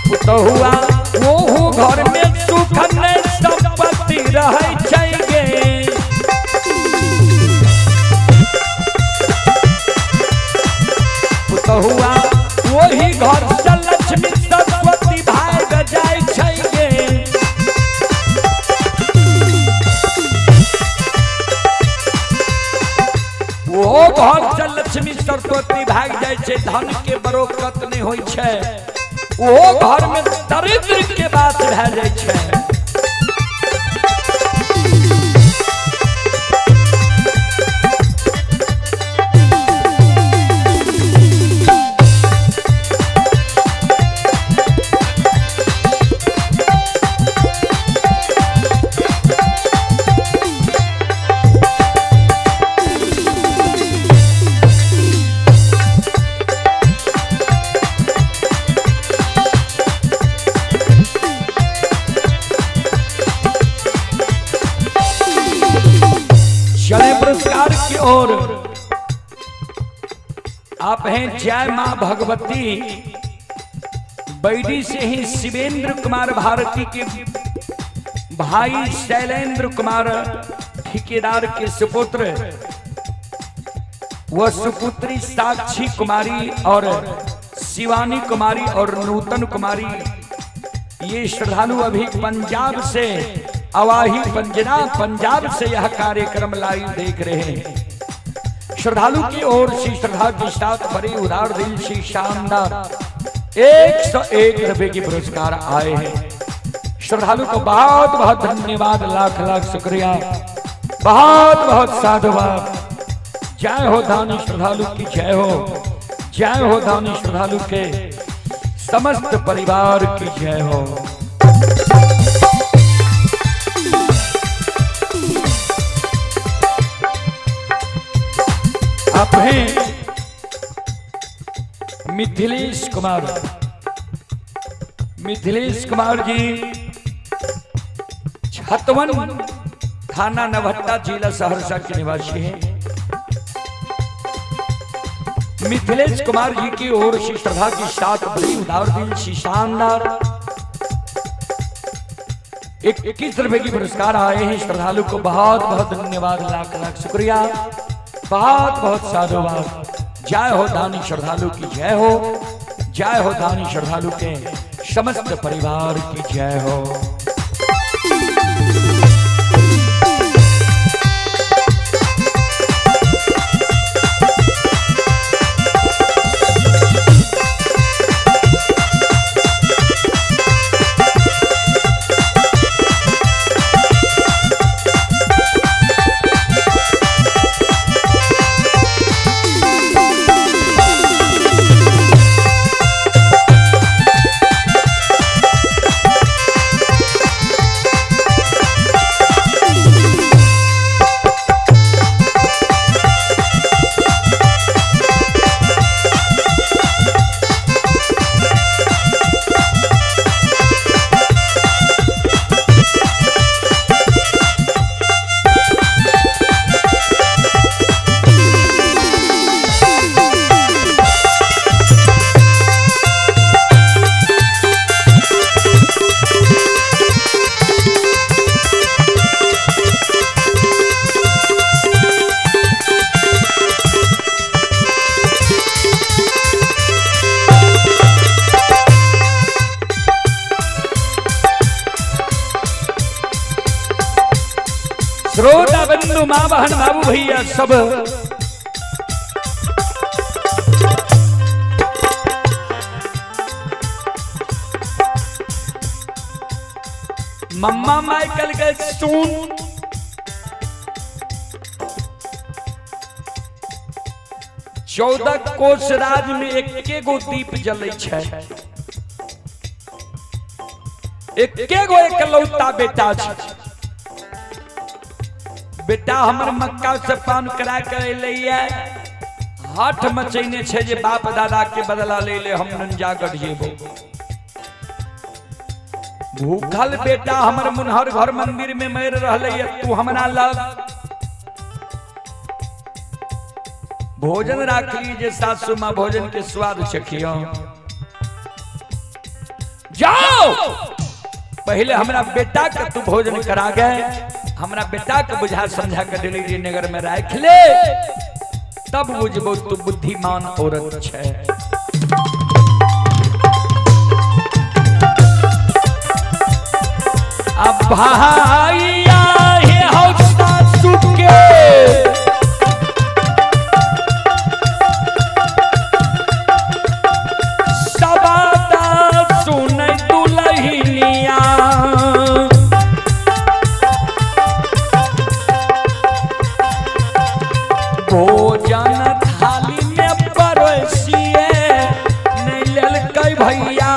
पुतहुआ ओहू घर में सुख नहीं संपत्ति रहै छै गे। पुतहुआ वही घर से लक्ष्मी सरस्वती भाग जाइ छै गे। वो घर से लक्ष्मी सरस्वती भाग जाइ छै, धन के बरकत नहीं होइ छै, वो घर में दरिद्र के बात भए जाइ छै। चले पुरस्कार की ओर। आप हैं जय मां भगवती बैडी से ही शिवेंद्र कुमार भारती के भाई शैलेंद्र कुमार ठेकेदार के सुपुत्र व सुपुत्री साक्षी कुमारी और शिवानी कुमारी और नूतन कुमारी, ये श्रद्धालु अभी पंजाब से, अवाही पंजना पंजाब से यह कार्यक्रम लाइव देख रहे हैं। श्रद्धालु की ओर से श्रद्धा के साथ बड़े उदार दिल से शानदार 101 रुपए की पुरस्कार आए हैं। श्रद्धालु को बहुत बहुत धन्यवाद, लाख लाख शुक्रिया, बहुत बहुत साधुवाद। जय हो दानी श्रद्धालु की जय हो, जय हो दानी श्रद्धालु के समस्त परिवार की जय हो। आप हैं मिथिलेश कुमार, मिथिलेश कुमार जी छतवन थाना नवहट्टा जिला सहरसा के निवासी हैं। मिथिलेश कुमार जी की ओर से श्रद्धा के साथ बड़ी उदार दिल से शानदार 21 रुपए की पुरस्कार आए हैं। श्रद्धालु को बहुत बहुत धन्यवाद, लाख लाख शुक्रिया, बहुत बहुत साधुवाद। जय हो दानी श्रद्धालु की जय हो, जय हो दानी श्रद्धालु के समस्त परिवार की जय हो। श्रोता बंधु माँ बहन बाबू भैया सब मम्मा माइकल के सुन, 14 कोस राज में एके गो दीप जलै छै, एके गो एकलौता बेटा छै। बेटा हमर मक्का से पान करा के अयलैया, हाथ मचैने छै जे बाप दादा के बदला ले ले हम नंजागढ़ जेबो। भूखल बेटा हमर मुनहर घर मंदिर में मर रहलैया, तू हमरा लग भोजन राखली जे सासू माँ भोजन के स्वाद चखियो। जाओ पहले हमरा बेटा के तू भोजन करा गए, हमरा बेटा के बुझा समझा के डिलीवरी नगर में राख ले, तब बुझबो तू बुद्धिमान औरत छै। अब भाइया हे हौ सासू के, सबादा सुनै दुलहिनिया, भोजन थाली में परोसिए नहीं लेलकै भैया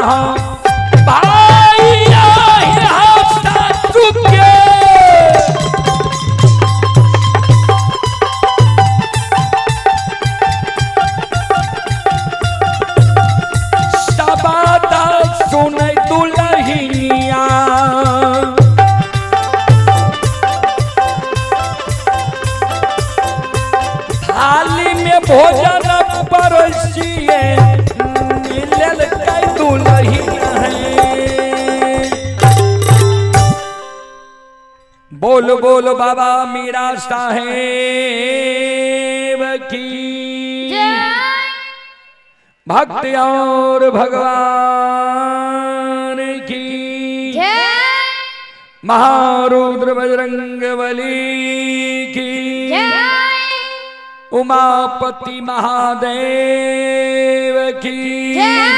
भाइया हे हौ सासू के। सबादा सुनै दुलहिनिया, थाली में भोजन परोसिए लेलकै दुलहिनिया। बोल बोल बाबा मीरा साहेब की। जय। भक्त और भगवान की जय। महारुद्र बजरंग बली की जय। उमापति महादेव की जय।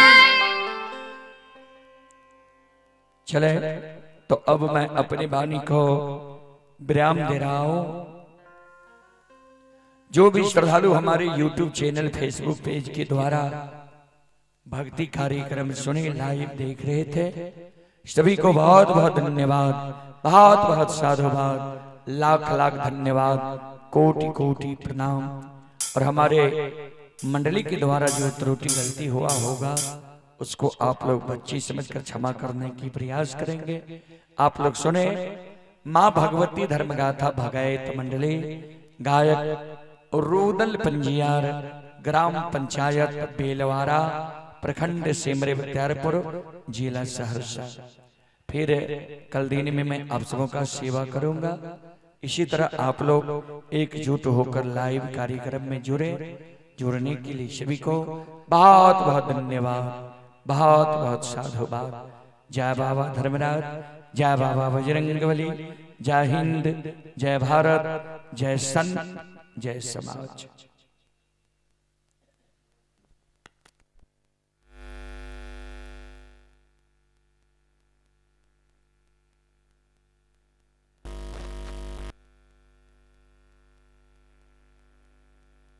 चले तो अब मैं अपनी वाणी को विराम दे रहा हूं। जो भी श्रद्धालु हमारे YouTube channel, Facebook page के द्वारा भक्ति कार्यक्रम सुने, लाइव देख रहे थे, सभी को बहुत बहुत धन्यवाद, बहुत बहुत साधुवाद, लाख लाख धन्यवाद, कोटि कोटि प्रणाम। और हमारे मंडली के द्वारा जो त्रुटि गलती हुआ होगा उसको आप लोग बच्ची समझकर क्षमा करने की प्रयास करेंगे। आप लोग सुने माँ भगवती धर्मगाथा भगैत मंडली, गायक रूदल पंजियार, ग्राम पंचायत बेलवारा, प्रखंड सेमरे बख्तियारपुर, जिला सहरसा। फिर कल दिन में मैं आप सबों का सेवा करूंगा। इसी तरह आप लोग एकजुट होकर लाइव कार्यक्रम में जुड़े। जुड़ने के लिए सभी को बहुत बहुत धन्यवाद, बहुत बहुत साधुवाद। जय बाबा धर्मराज, जय बाबा बजरंगबली, जय हिंद, जय भारत, जय संत, जय समाज।